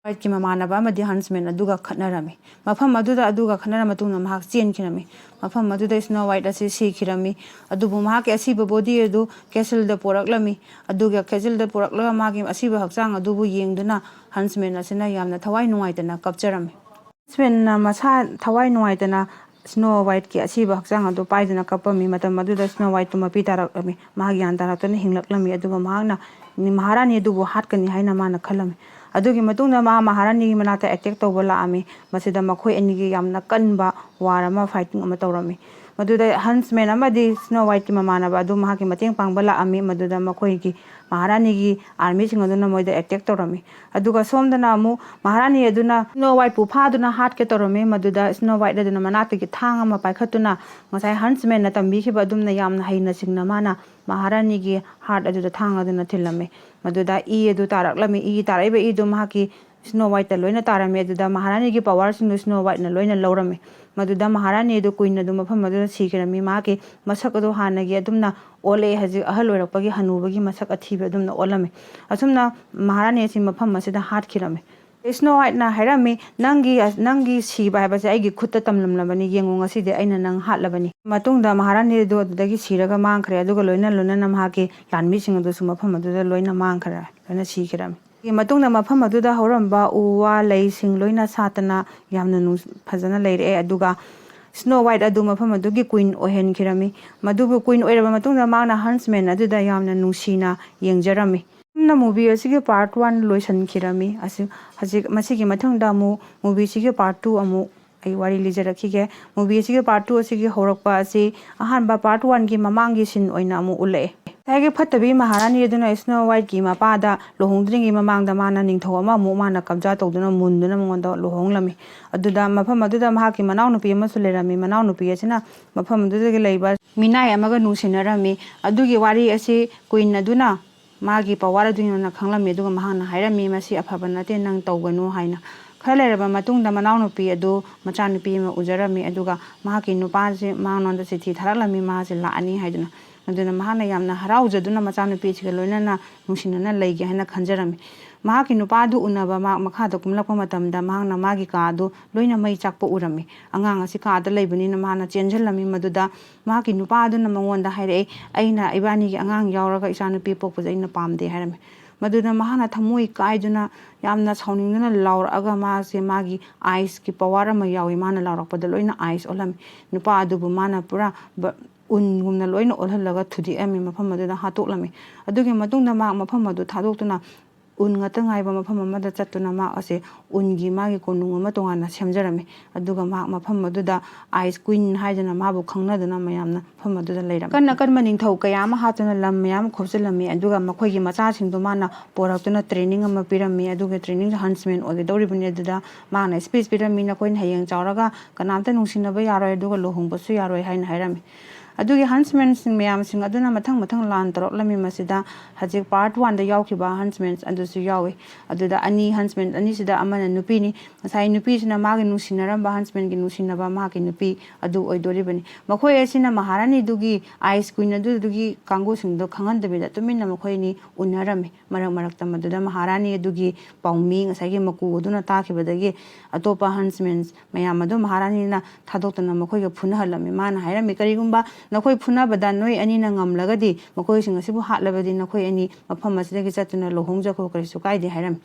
ꯋꯥꯏꯠꯀꯤ ꯃꯃꯥꯟꯅꯕ ꯑꯃꯗꯤ ꯍꯟꯁꯃꯦꯟ ꯑꯗꯨꯒ ꯈꯠꯅꯔꯝꯃꯤ꯫ ꯃꯐꯝ ꯑꯗꯨꯗ ꯑꯗꯨꯒ ꯈꯠꯅꯔ ꯃꯇꯨꯡꯗ ꯃꯍꯥꯛ ꯆꯦꯟꯈꯤꯔꯝꯃꯤ꯫ ꯃꯐꯝ ꯑꯗꯨꯗ ꯁ꯭ꯅꯣ ꯋꯥꯏꯠ ꯑꯁꯤ ꯁꯤꯈꯤꯔꯝꯃꯤ꯫ ꯑꯗꯨꯕꯨ ꯃꯍꯥꯛꯀꯤ ꯑꯁꯤꯕ ꯕꯣꯗꯤ ꯑꯗꯨ ꯀꯦꯁꯜꯗ ꯄꯣꯔꯛꯂꯝꯃꯤ꯫ ꯑꯗꯨꯒ ꯀꯦꯁꯜꯗ ꯄꯣꯔꯛꯂꯒ ꯃꯥꯒꯤ ꯑꯁꯤꯕ ꯍꯛꯆꯥꯡ ꯑꯗꯨꯕꯨ ꯌꯦꯡꯗꯨꯅ ꯍꯟꯁꯃꯦꯟ ꯑꯁꯤꯅ ꯌꯥꯝꯅ ꯊꯋꯥꯏ ꯅꯨꯡꯉꯥꯏꯇꯅ ꯀꯞꯆꯔꯝꯃꯤ꯫ ꯍꯟꯁꯃꯦꯟꯅ ꯃꯁꯥ ꯊꯋꯥꯏ ꯅꯨꯡꯉꯥꯏꯇꯅ ꯁ꯭ꯅꯣ ꯋꯥꯏꯠꯀꯤ ꯑꯁꯤꯕ ꯍꯛꯆꯥꯡ ꯑꯗꯨ ꯄꯥꯏꯗꯨꯅ ꯀꯞꯄꯝꯃꯤ꯫ ꯃꯇꯝ ꯑꯗꯨꯗ ꯁ꯭ꯅꯣ ꯋꯥꯏꯠꯇꯨ ꯃꯄꯤ ꯇꯥꯔꯛꯂꯝꯃꯤ꯫ ꯃꯍꯥꯛ ꯒ꯭ꯌꯥꯟ ꯇꯥꯔꯛꯇꯨꯅ ꯍꯤꯡꯂꯛꯂꯝꯃꯤ, ꯑꯗꯨꯒ ꯃꯍꯥꯛꯅ ꯃꯍꯥꯔꯥꯅꯤ ꯑꯗꯨꯕꯨ ꯍꯥꯠꯀꯅꯤ ꯍꯥꯏꯅ ꯃꯥꯅ ꯈꯜꯂꯝꯃꯤ꯫ ꯑꯗꯨꯒꯤ ꯃꯇꯨꯡꯗ ꯃꯍꯥꯛ ꯃꯍꯥꯔꯥꯅꯤꯒꯤ ꯃꯅꯥꯛꯇ ꯑꯦꯇꯦꯛ ꯇꯧꯕ ꯂꯥꯛꯑꯝꯃꯤ꯫ ꯃꯁꯤꯗ ꯃꯈꯣꯏ ꯑꯅꯤꯒꯤ ꯌꯥꯝꯅ ꯀꯟꯕ ꯋꯥꯔ ꯑꯃ, ꯐꯥꯏꯇꯤꯡ ꯑꯃ ꯇꯧꯔꯝꯃꯤ꯫ ꯃꯗꯨꯗ ꯍꯟꯁꯃꯦꯟ ꯑꯃꯗꯤ ꯁ꯭ꯅꯣ ꯋꯥꯏꯠꯀꯤ ꯃꯃꯥꯟꯅꯕ ꯑꯗꯨ ꯃꯍꯥꯛꯀꯤ ꯃꯇꯦꯡ ꯄꯥꯡꯕ ꯂꯥꯛꯑꯝꯃꯤ꯫ ꯃꯗꯨꯗ ꯃꯈꯣꯏꯒꯤ ꯃꯍꯥꯔꯥꯅꯤꯒꯤ ꯑꯥꯔꯃꯤꯁꯤꯡ ꯑꯗꯨꯅ ꯃꯣꯏꯗ ꯑꯦꯇꯦꯛ ꯇꯧꯔꯝꯃꯤ꯫ ꯑꯗꯨꯒ ꯁꯣꯝꯗꯅ ꯑꯃꯨꯛ ꯃꯍꯥꯔꯥꯅꯤ ꯑꯗꯨꯅ ꯁ꯭ꯅꯣ ꯋꯥꯏꯠꯄꯨ ꯐꯥꯗꯨꯅ ꯍꯥꯠꯀꯦ ꯇꯧꯔꯝꯃꯤ꯫ ꯃꯗꯨꯗ ꯁ꯭ꯅꯣ ꯋꯥꯏꯠ ꯑꯗꯨꯅ ꯃꯅꯥꯛꯇꯒꯤ ꯊꯥꯡ ꯑꯃ ꯄꯥꯏꯈꯠꯇꯨꯅ ꯉꯁꯥꯏ ꯍꯟꯁꯃꯦꯟꯅ ꯇꯝꯕꯤꯈꯤꯕ ꯑꯗꯨꯝꯅ ꯌꯥꯝꯅ ꯍꯩꯅ ꯁꯤꯡꯅ ꯃꯥꯅ ꯃꯍꯥꯔꯥꯅꯤꯒꯤ ꯍꯥꯔꯠ ꯑꯗꯨꯗ ꯊꯥꯡ ꯑꯗꯨꯅ ꯊꯤꯜꯂꯝꯃꯤ꯫ ꯃꯗꯨꯗ ꯏ ꯑꯗꯨ ꯇꯥꯔꯛꯂꯝꯃꯤ꯫ ꯏ ꯇꯥꯔꯛꯏꯕ ꯏꯗꯨ ꯃꯍꯥꯛꯀꯤ ꯁ꯭ꯅꯣ ꯋꯥꯏꯠꯇ ꯂꯣꯏꯅ ꯇꯥꯔꯝꯃꯤ꯫ ꯑꯗꯨꯗ ꯃꯍꯥꯔꯥꯅꯤꯒꯤ ꯄꯋꯥꯔꯁꯤꯡꯗꯨ ꯁ꯭ꯅꯣ ꯋꯥꯏꯠꯅ ꯂꯣꯏꯅ ꯂꯧꯔꯝꯃꯤ꯫ ꯃꯗꯨꯗ ꯃꯍꯥꯔꯥꯅꯤ ꯑꯗꯨ ꯀꯨꯏꯟ ꯑꯗꯨ ꯃꯐꯝ ꯑꯗꯨꯗ ꯁꯤꯈꯤꯔꯝꯃꯤ꯫ ꯃꯍꯥꯛꯀꯤ ꯃꯁꯛ ꯑꯗꯨ ꯍꯥꯟꯅꯒꯤ ꯑꯗꯨꯝꯅ ꯑꯣꯜꯂꯛꯑꯦ꯫ ꯍꯧꯖꯤꯛ ꯑꯍꯜ ꯑꯣꯏꯔꯛꯄꯒꯤ ꯍꯅꯨꯕꯒꯤ ꯃꯁꯛ ꯑꯊꯤꯕ ꯑꯗꯨꯝꯅ ꯑꯣꯜꯂꯝꯃꯤ꯫ ꯑꯁꯨꯝꯅ ꯃꯍꯥꯔꯥꯅꯤ ꯑꯁꯤ ꯃꯐꯝ ꯑꯁꯤꯗ ꯍꯥꯠꯈꯤꯔꯝꯃꯤ꯫ ꯁ꯭ꯅꯣ ꯋꯥꯏꯠꯅ ꯍꯥꯏꯔꯝꯃꯤ, "ꯅꯪꯒꯤ, ꯅꯪꯒꯤ ꯁꯤꯕ ꯍꯥꯏꯕꯁꯦ ꯑꯩꯒꯤ ꯈꯨꯠꯇ ꯇꯝꯂꯝꯂꯕꯅꯤ꯫ ꯌꯦꯡꯉꯨ, ꯉꯁꯤꯗꯤ ꯑꯩꯅ ꯅꯪ ꯍꯥꯠꯂꯕꯅꯤ"꯫ ꯃꯇꯨꯡꯗ ꯃꯍꯥꯔꯥꯅꯤ ꯑꯗꯨ ꯑꯗꯨꯗꯒꯤ ꯁꯤꯔꯒ ꯃꯥꯡꯈ꯭ꯔꯦ꯫ ꯑꯗꯨꯒ ꯂꯣꯏꯅ ꯂꯣꯏꯅꯅ ꯃꯍꯥꯛꯀꯤ ꯂꯥꯟꯃꯤꯁꯤꯡ ꯑꯗꯨꯁꯨ ꯃꯐꯝ ꯑꯗꯨꯗ ꯂꯣꯏꯅ ꯃꯥꯡꯈ꯭ꯔꯦ, ꯂꯣꯏꯅ ꯁꯤꯈꯤꯔꯝꯃꯤ꯫ ꯃꯇꯨꯡꯗ ꯃꯐꯝ ꯑꯗꯨꯗ ꯍꯧꯔꯝꯕ ꯎ ꯋꯥ ꯂꯩꯁꯤꯡ ꯂꯣꯏꯅ ꯁꯥꯠꯇꯅ ꯌꯥꯝꯅ ꯅꯨꯡ-, ꯐꯖꯅ ꯂꯩꯔꯛꯑꯦ꯫ ꯑꯗꯨꯒ ꯁ꯭ꯅꯣ ꯋꯥꯏꯠ ꯑꯗꯨ ꯃꯐꯝ ꯑꯗꯨꯒꯤ ꯀꯨꯏꯟ ꯑꯣꯏꯍꯟꯈꯤꯔꯝꯃꯤ꯫ ꯃꯗꯨꯕꯨ ꯀꯨꯏꯟ ꯑꯣꯏꯔꯕ ꯃꯇꯨꯡꯗ ꯃꯍꯥꯛꯅ ꯍꯟꯁꯃꯦꯟ ꯑꯗꯨꯗ ꯌꯥꯝꯅ ꯅꯨꯡꯁꯤꯅ ꯌꯦꯡꯖꯔꯝꯃꯤ꯫ ꯑꯁꯨꯝꯅ movie ꯑꯁꯤꯒꯤ part one ꯂꯣꯏꯁꯤꯟꯈꯤꯔꯝꯃꯤ꯫ ꯑꯁꯤ, ꯍꯧꯖꯤꯛ ꯃꯁꯤꯒꯤ ꯃꯊꯪꯗ ꯑꯃꯨꯛ movie ꯁꯤꯒꯤ part two ꯑꯃꯨꯛ ꯑꯩ ꯋꯥꯔꯤ ꯂꯤꯖꯔꯛꯈꯤꯒꯦ꯫ Movie ꯑꯁꯤꯒꯤ part two ꯑꯁꯤꯒꯤ ꯍꯧꯔꯛꯄ ꯑꯁꯤ ꯑꯍꯥꯟꯕ part one ꯒꯤ ꯃꯃꯥꯡꯒꯤ scene ꯑꯣꯏꯅ ꯑꯃꯨꯛ ꯎꯠꯂꯛꯑꯦ꯫ ꯉꯁꯥꯏꯒꯤ ꯐꯠꯇꯕꯤ ꯃꯍꯥꯔꯥꯅꯤ ꯑꯗꯨꯅ ꯁ꯭ꯅꯣ ꯋꯥꯏꯠꯀꯤ ꯃꯄꯥꯗ ꯂꯨꯍꯣꯡꯗ꯭ꯔꯤꯉꯩ ꯃꯃꯥꯡꯗ ꯃꯥꯅ ꯅꯤꯡꯊꯧ ꯑꯃ ꯑꯃꯨꯛ ꯃꯥꯅ ꯀꯕꯖꯥ ꯇꯧꯗꯨꯅ ꯃꯨꯟꯗꯨꯅ ꯃꯉꯣꯟꯗ ꯂꯨꯍꯣꯡꯂꯝꯃꯤ꯫ ꯑꯗꯨꯗ ꯃꯐꯝ ꯑꯗꯨꯗ ꯃꯍꯥꯛꯀꯤ ꯃꯅꯥꯎꯅꯨꯄꯤ ꯑꯃꯁꯨ ꯂꯩꯔꯝꯃꯤ꯫ ꯃꯅꯥꯎꯅꯨꯄꯤ ꯑꯁꯤꯅ ꯃꯐꯝ ꯑꯗꯨꯗꯒꯤ ꯂꯩꯕ ꯃꯤꯅꯥꯏ ꯑꯃꯒ ꯅꯨꯡꯁꯤꯅꯔꯝꯃꯤ꯫ ꯑꯗꯨꯒꯤ ꯋꯥꯔꯤ ꯑꯁꯤ ꯀꯨꯏꯟ ꯑꯗꯨꯅ ꯃꯥꯒꯤ ꯄꯋꯥꯔ ꯑꯗꯨ ꯌꯧꯅ ꯈꯪꯂꯝꯃꯤ꯫ ꯑꯗꯨꯒ ꯃꯍꯥꯛꯅ ꯍꯥꯏꯔꯝꯃꯤ, "ꯃꯁꯤ ꯑꯐꯕ ꯅꯠꯇꯦ, ꯅꯪ ꯇꯧꯒꯅꯨ" ꯍꯥꯏꯅ꯫ ꯈꯔ ꯂꯩꯔꯕ ꯃꯇꯨꯡꯗ ꯃꯅꯥꯎꯅꯨꯄꯤ ꯑꯗꯨ ꯃꯆꯥꯅꯨꯄꯤ ꯑꯃ ꯎꯖꯔꯝꯃꯤ꯫ ꯑꯗꯨꯒ ꯃꯍꯥꯛꯀꯤ ꯅꯨꯄꯥꯁꯤ ꯃꯉꯣꯟꯗ ꯆꯤꯊꯤ ꯊꯥꯔꯛꯂꯝꯃꯤ, ꯃꯍꯥꯛꯁꯤ ꯂꯥꯛꯑꯅꯤ ꯍꯥꯏꯗꯨꯅ꯫ ꯑꯗꯨꯅ ꯃꯍꯥꯛꯅ ꯌꯥꯝꯅ ꯍꯔꯥꯎꯖꯗꯨꯅ ꯃꯆꯥꯅꯨꯄꯤꯁꯤꯒ ꯂꯣꯏꯅꯅ ꯅꯨꯡꯁꯤꯅꯅ ꯂꯩꯒꯦ ꯍꯥꯏꯅ ꯈꯟꯖꯔꯝꯃꯤ꯫ ꯃꯍꯥꯛꯀꯤ ꯅꯨꯄꯥ ꯑꯗꯨ ꯎꯅꯕ ꯃꯍꯥꯛ ꯃꯈꯥꯗ ꯀꯨꯝꯂꯛꯄ ꯃꯇꯝꯗ ꯃꯍꯥꯛꯅ ꯃꯥꯒꯤ ꯀꯥ ꯑꯗꯨ ꯂꯣꯏꯅ ꯃꯩ ꯆꯥꯛꯄ ꯎꯔꯝꯃꯤ꯫ ꯑꯉꯥꯡ ꯑꯁꯤ ꯀꯥꯗ ꯂꯩꯕꯅꯤꯅ ꯃꯍꯥꯛꯅ ꯆꯦꯟꯁꯤꯜꯂꯝꯃꯤ꯫ ꯃꯗꯨꯗ ꯃꯍꯥꯛꯀꯤ ꯅꯨꯄꯥ ꯑꯗꯨꯅ ꯃꯉꯣꯟꯗ ꯍꯥꯏꯔꯛꯏ, "ꯑꯩꯅ ꯏꯕꯥꯅꯤꯒꯤ ꯑꯉꯥꯡ ꯌꯥꯎꯔꯒ ꯏꯆꯥꯅꯨꯄꯤ ꯄꯣꯛꯄꯁꯦ ꯑꯩꯅ ꯄꯥꯝꯗꯦ" ꯍꯥꯏꯔꯝꯃꯤ꯫ ꯃꯗꯨꯗ ꯃꯍꯥꯛꯅ ꯊꯃꯣꯏ ꯀꯥꯏꯗꯨꯅ ꯌꯥꯝꯅ ꯁꯥꯎꯅꯤꯡꯗꯨꯅ ꯂꯥꯎꯔꯛꯑꯒ ꯃꯥꯁꯦ ꯃꯥꯒꯤ ꯑꯥꯏꯁꯀꯤ ꯄꯋꯥꯔ ꯑꯃ ꯌꯥꯎꯏ꯫ ꯃꯥꯅ ꯂꯥꯎꯔꯛꯄꯗ ꯂꯣꯏꯅ ꯑꯥꯏꯁ ꯑꯣꯜꯂꯝꯃꯤ꯫ ꯅꯨꯄꯥ ꯑꯗꯨꯕꯨ ꯃꯥꯅ ꯄꯨꯔꯥ ꯕ-, ꯎꯟꯒꯨꯝꯅ ꯂꯣꯏꯅ ꯑꯣꯜꯍꯜꯂꯒ ꯊꯨꯗꯦꯛꯑꯝꯃꯤ, ꯃꯐꯝ ꯑꯗꯨꯗ ꯍꯥꯠꯇꯣꯛꯂꯝꯃꯤ꯫ ꯑꯗꯨꯒꯤ ꯃꯇꯨꯡꯗ ꯃꯍꯥꯛ ꯃꯐꯝ ꯑꯗꯨ ꯊꯥꯗꯣꯛꯇꯨꯅ ꯎꯟ ꯉꯥꯛꯇ ꯉꯥꯏꯕ ꯃꯐꯝ ꯑꯃꯗ ꯆꯠꯇꯨꯅ ꯃꯍꯥꯛ ꯑꯁꯦ ꯎꯟꯒꯤ ꯃꯥꯒꯤ ꯀꯣꯅꯨꯡ ꯑꯃ ꯇꯣꯉꯥꯟꯅ ꯁꯦꯝꯖꯔꯝꯃꯤ꯫ ꯑꯗꯨꯒ ꯃꯍꯥꯛ ꯃꯐꯝ ꯑꯗꯨꯗ Ice Queen ꯍꯥꯏꯗꯨꯅ ꯃꯥꯕꯨ ꯈꯪꯅꯗꯨꯅ ꯃꯌꯥꯝꯅ ꯃꯐꯝ ꯑꯗꯨꯗ ꯂꯩꯔꯝꯃꯤ꯫ ꯑꯀꯟ ꯑꯀꯟꯕ ꯅꯤꯡꯊꯧ ꯀꯌꯥ ꯑꯃ ꯍꯥꯠꯇꯨꯅ ꯂꯝ ꯃꯌꯥꯝ ꯈꯣꯝꯖꯤꯜꯂꯝꯃꯤ꯫ ꯑꯗꯨꯒ ꯃꯈꯣꯏꯒꯤ ꯃꯆꯥꯁꯤꯡꯗꯣ ꯃꯥꯅ ꯄꯣꯔꯛꯇꯨꯅ training ꯑꯃ ꯄꯤꯔꯝꯃꯤ꯫ ꯑꯗꯨꯒ training huntsman ꯑꯣꯏꯒꯗꯧꯔꯤꯕꯅꯤ꯫ ꯑꯗꯨꯗ ꯃꯥꯅ speech ꯄꯤꯔꯝꯃꯤ, "ꯅꯈꯣꯏꯅ ꯍꯌꯦꯡ ꯆꯥꯎꯔꯒ ꯀꯅꯥꯝꯇ ꯅꯨꯡꯁꯤꯅꯕ ꯌꯥꯔꯣꯏ, ꯑꯗꯨꯒ ꯂꯨꯍꯣꯡꯕꯁꯨ ꯌꯥꯔꯣꯏ" ꯍꯥꯏꯅ ꯍꯥꯏꯔꯝꯃꯤ꯫ ꯑꯗꯨꯒꯤ huntsmanꯁꯤꯡ ꯃꯌꯥꯝꯁꯤꯡ ꯑꯗꯨꯅ ꯃꯊꯪ ꯃꯊꯪ ꯂꯥꯟ ꯇꯧꯔꯛꯂꯝꯃꯤ꯫ ꯃꯁꯤꯗ ꯍꯧꯖꯤꯛ part oneꯗ ꯌꯥꯎꯈꯤꯕ huntsman ꯑꯗꯨꯁꯨ ꯌꯥꯎꯏ꯫ ꯑꯗꯨꯗ ꯑꯅꯤ, huntsman ꯑꯅꯤꯁꯤꯗ ꯑꯃꯅ ꯅꯨꯄꯤꯅꯤ꯫ ꯉꯁꯥꯏ ꯅꯨꯄꯤꯁꯤꯅ ꯃꯥꯒꯤ ꯅꯨꯡꯁꯤꯅꯔꯝꯕ huntsmanꯒꯤ ꯅꯨꯡꯁꯤꯅꯕ ꯃꯍꯥꯛꯀꯤ ꯅꯨꯄꯤ ꯑꯗꯨ ꯑꯣꯏꯗꯣꯔꯤꯕꯅꯤ꯫ ꯃꯈꯣꯏ ꯑꯁꯤꯅ ꯃꯍꯥꯔꯥꯅꯤꯗꯨꯒꯤ Ice Queen ꯑꯗꯨꯗꯨꯒꯤ ꯀꯥꯡꯕꯨꯁꯤꯡꯗꯣ ꯈꯪꯍꯟꯗꯕꯤꯗ ꯇꯨꯃꯤꯟꯅ ꯃꯈꯣꯏ ꯑꯅꯤ ꯎꯅꯔꯝꯃꯤ꯫ ꯃꯔꯛ ꯃꯔꯛꯇ ꯃꯗꯨꯗ ꯃꯍꯥꯔꯥꯅꯤ ꯑꯗꯨꯒꯤ ꯄꯥꯎꯃꯤ, ꯉꯁꯥꯏꯒꯤ ꯃꯀꯨ ꯑꯗꯨꯅ ꯇꯥꯈꯤꯕꯗꯒꯤ ꯑꯇꯣꯞꯄ huntsman ꯃꯌꯥꯝ ꯑꯗꯨ ꯃꯍꯥꯔꯥꯅꯤꯅ ꯊꯥꯗꯣꯛꯇꯨꯅ ꯃꯈꯣꯏꯒ ꯐꯨꯅꯍꯜꯂꯝꯃꯤ꯫ ꯃꯥꯅ ꯍꯥꯏꯔꯝꯃꯤ, "ꯀꯔꯤꯒꯨꯝꯕ ꯅꯈꯣꯏ ꯐꯨꯅꯕꯗ ꯅꯣꯏ ꯑꯅꯤꯅ ꯉꯝꯂꯒꯗꯤ, ꯃꯈꯣꯏꯁꯤꯡ ꯑꯁꯤꯕꯨ ꯍꯥꯠꯂꯕꯗꯤ, ꯅꯈꯣꯏ ꯑꯅꯤ ꯃꯐꯝ ꯑꯁꯤꯗꯒꯤ ꯆꯠꯇꯨꯅ ꯂꯨꯍꯣꯡꯖꯈꯣ, ꯀꯔꯤꯁꯨ ꯀꯥꯏꯗꯦ" ꯍꯥꯏꯔꯝꯃꯤ꯫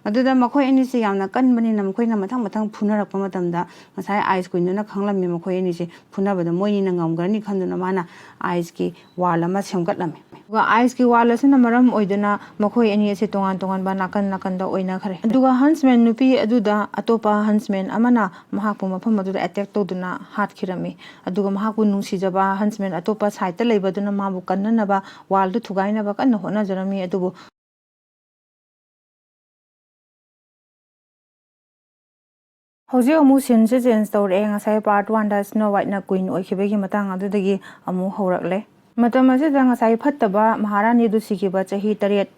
ꯑꯗꯨꯗ ꯃꯈꯣꯏ ꯑꯅꯤꯁꯤ ꯌꯥꯝꯅ ꯀꯟꯕꯅꯤꯅ ꯃꯈꯣꯏꯅ ꯃꯊꯪ ꯃꯊꯪ ꯐꯨꯅꯔꯛꯄ ꯃꯇꯝꯗ ꯉꯁꯥꯏ Ice Queenꯗꯨꯅ ꯈꯪꯂꯝꯃꯤ ꯃꯈꯣꯏ ꯑꯅꯤꯁꯤ ꯐꯨꯅꯕꯗ ꯃꯣꯏꯅꯤꯅ ꯉꯝꯒ꯭ꯔꯅꯤ ꯈꯟꯗꯨꯅ ꯃꯥꯅ iceꯀꯤ wall ꯑꯃ ꯁꯦꯝꯒꯠꯂꯝꯃꯤ꯫ ꯑꯗꯨꯒ iceꯀꯤ wall ꯑꯁꯤꯅ ꯃꯔꯝ ꯑꯣꯏꯗꯨꯅ ꯃꯈꯣꯏ ꯑꯅꯤ ꯑꯁꯤ ꯇꯣꯉꯥꯟ ꯇꯣꯉꯥꯟꯕ ꯅꯥꯀꯟ ꯅꯥꯀꯟꯗ ꯑꯣꯏꯅꯈ꯭ꯔꯦ꯫ ꯑꯗꯨꯒ huntsman ꯅꯨꯄꯤ ꯑꯗꯨꯗ ꯑꯇꯣꯞꯄ huntsman ꯑꯃꯅ ꯃꯍꯥꯛꯄꯨ ꯃꯐꯝ ꯑꯗꯨꯗ attack ꯇꯧꯗꯨꯅ ꯍꯥꯠꯈꯤꯔꯝꯃꯤ꯫ ꯑꯗꯨꯒ ꯃꯍꯥꯛꯄꯨ ꯅꯨꯡꯁꯤꯖꯕ huntsman ꯑꯇꯣꯞꯄ sideꯇ ꯂꯩꯕꯗꯨꯅ ꯃꯥꯕꯨ ꯀꯟꯅꯅꯕ wallꯗꯨ ꯊꯨꯒꯥꯏꯅꯕ ꯀꯟꯅ ꯍꯣꯠꯅꯖꯔꯝꯃꯤ꯫ ꯑꯗꯨꯕꯨ ꯍꯧꯖꯤꯛ ꯑꯃꯨꯛ sceneꯁꯦ change ꯇꯧꯔꯛꯑꯦ꯫ ꯉꯁꯥꯏ part oneꯗ Snow Whiteꯅ queen ꯑꯣꯏꯈꯤꯕꯒꯤ ꯃꯇꯥꯡ ꯑꯗꯨꯗꯒꯤ ꯑꯃꯨꯛ ꯍꯧꯔꯛꯂꯦ꯫ ꯃꯇꯝ ꯑꯁꯤꯗ ꯉꯁꯥꯏ ꯐꯠꯇꯕ ꯃꯍꯥꯔꯥꯅꯤꯗꯨ ꯁꯤꯈꯤꯕ ꯆꯍꯤ ꯇꯔꯦꯠ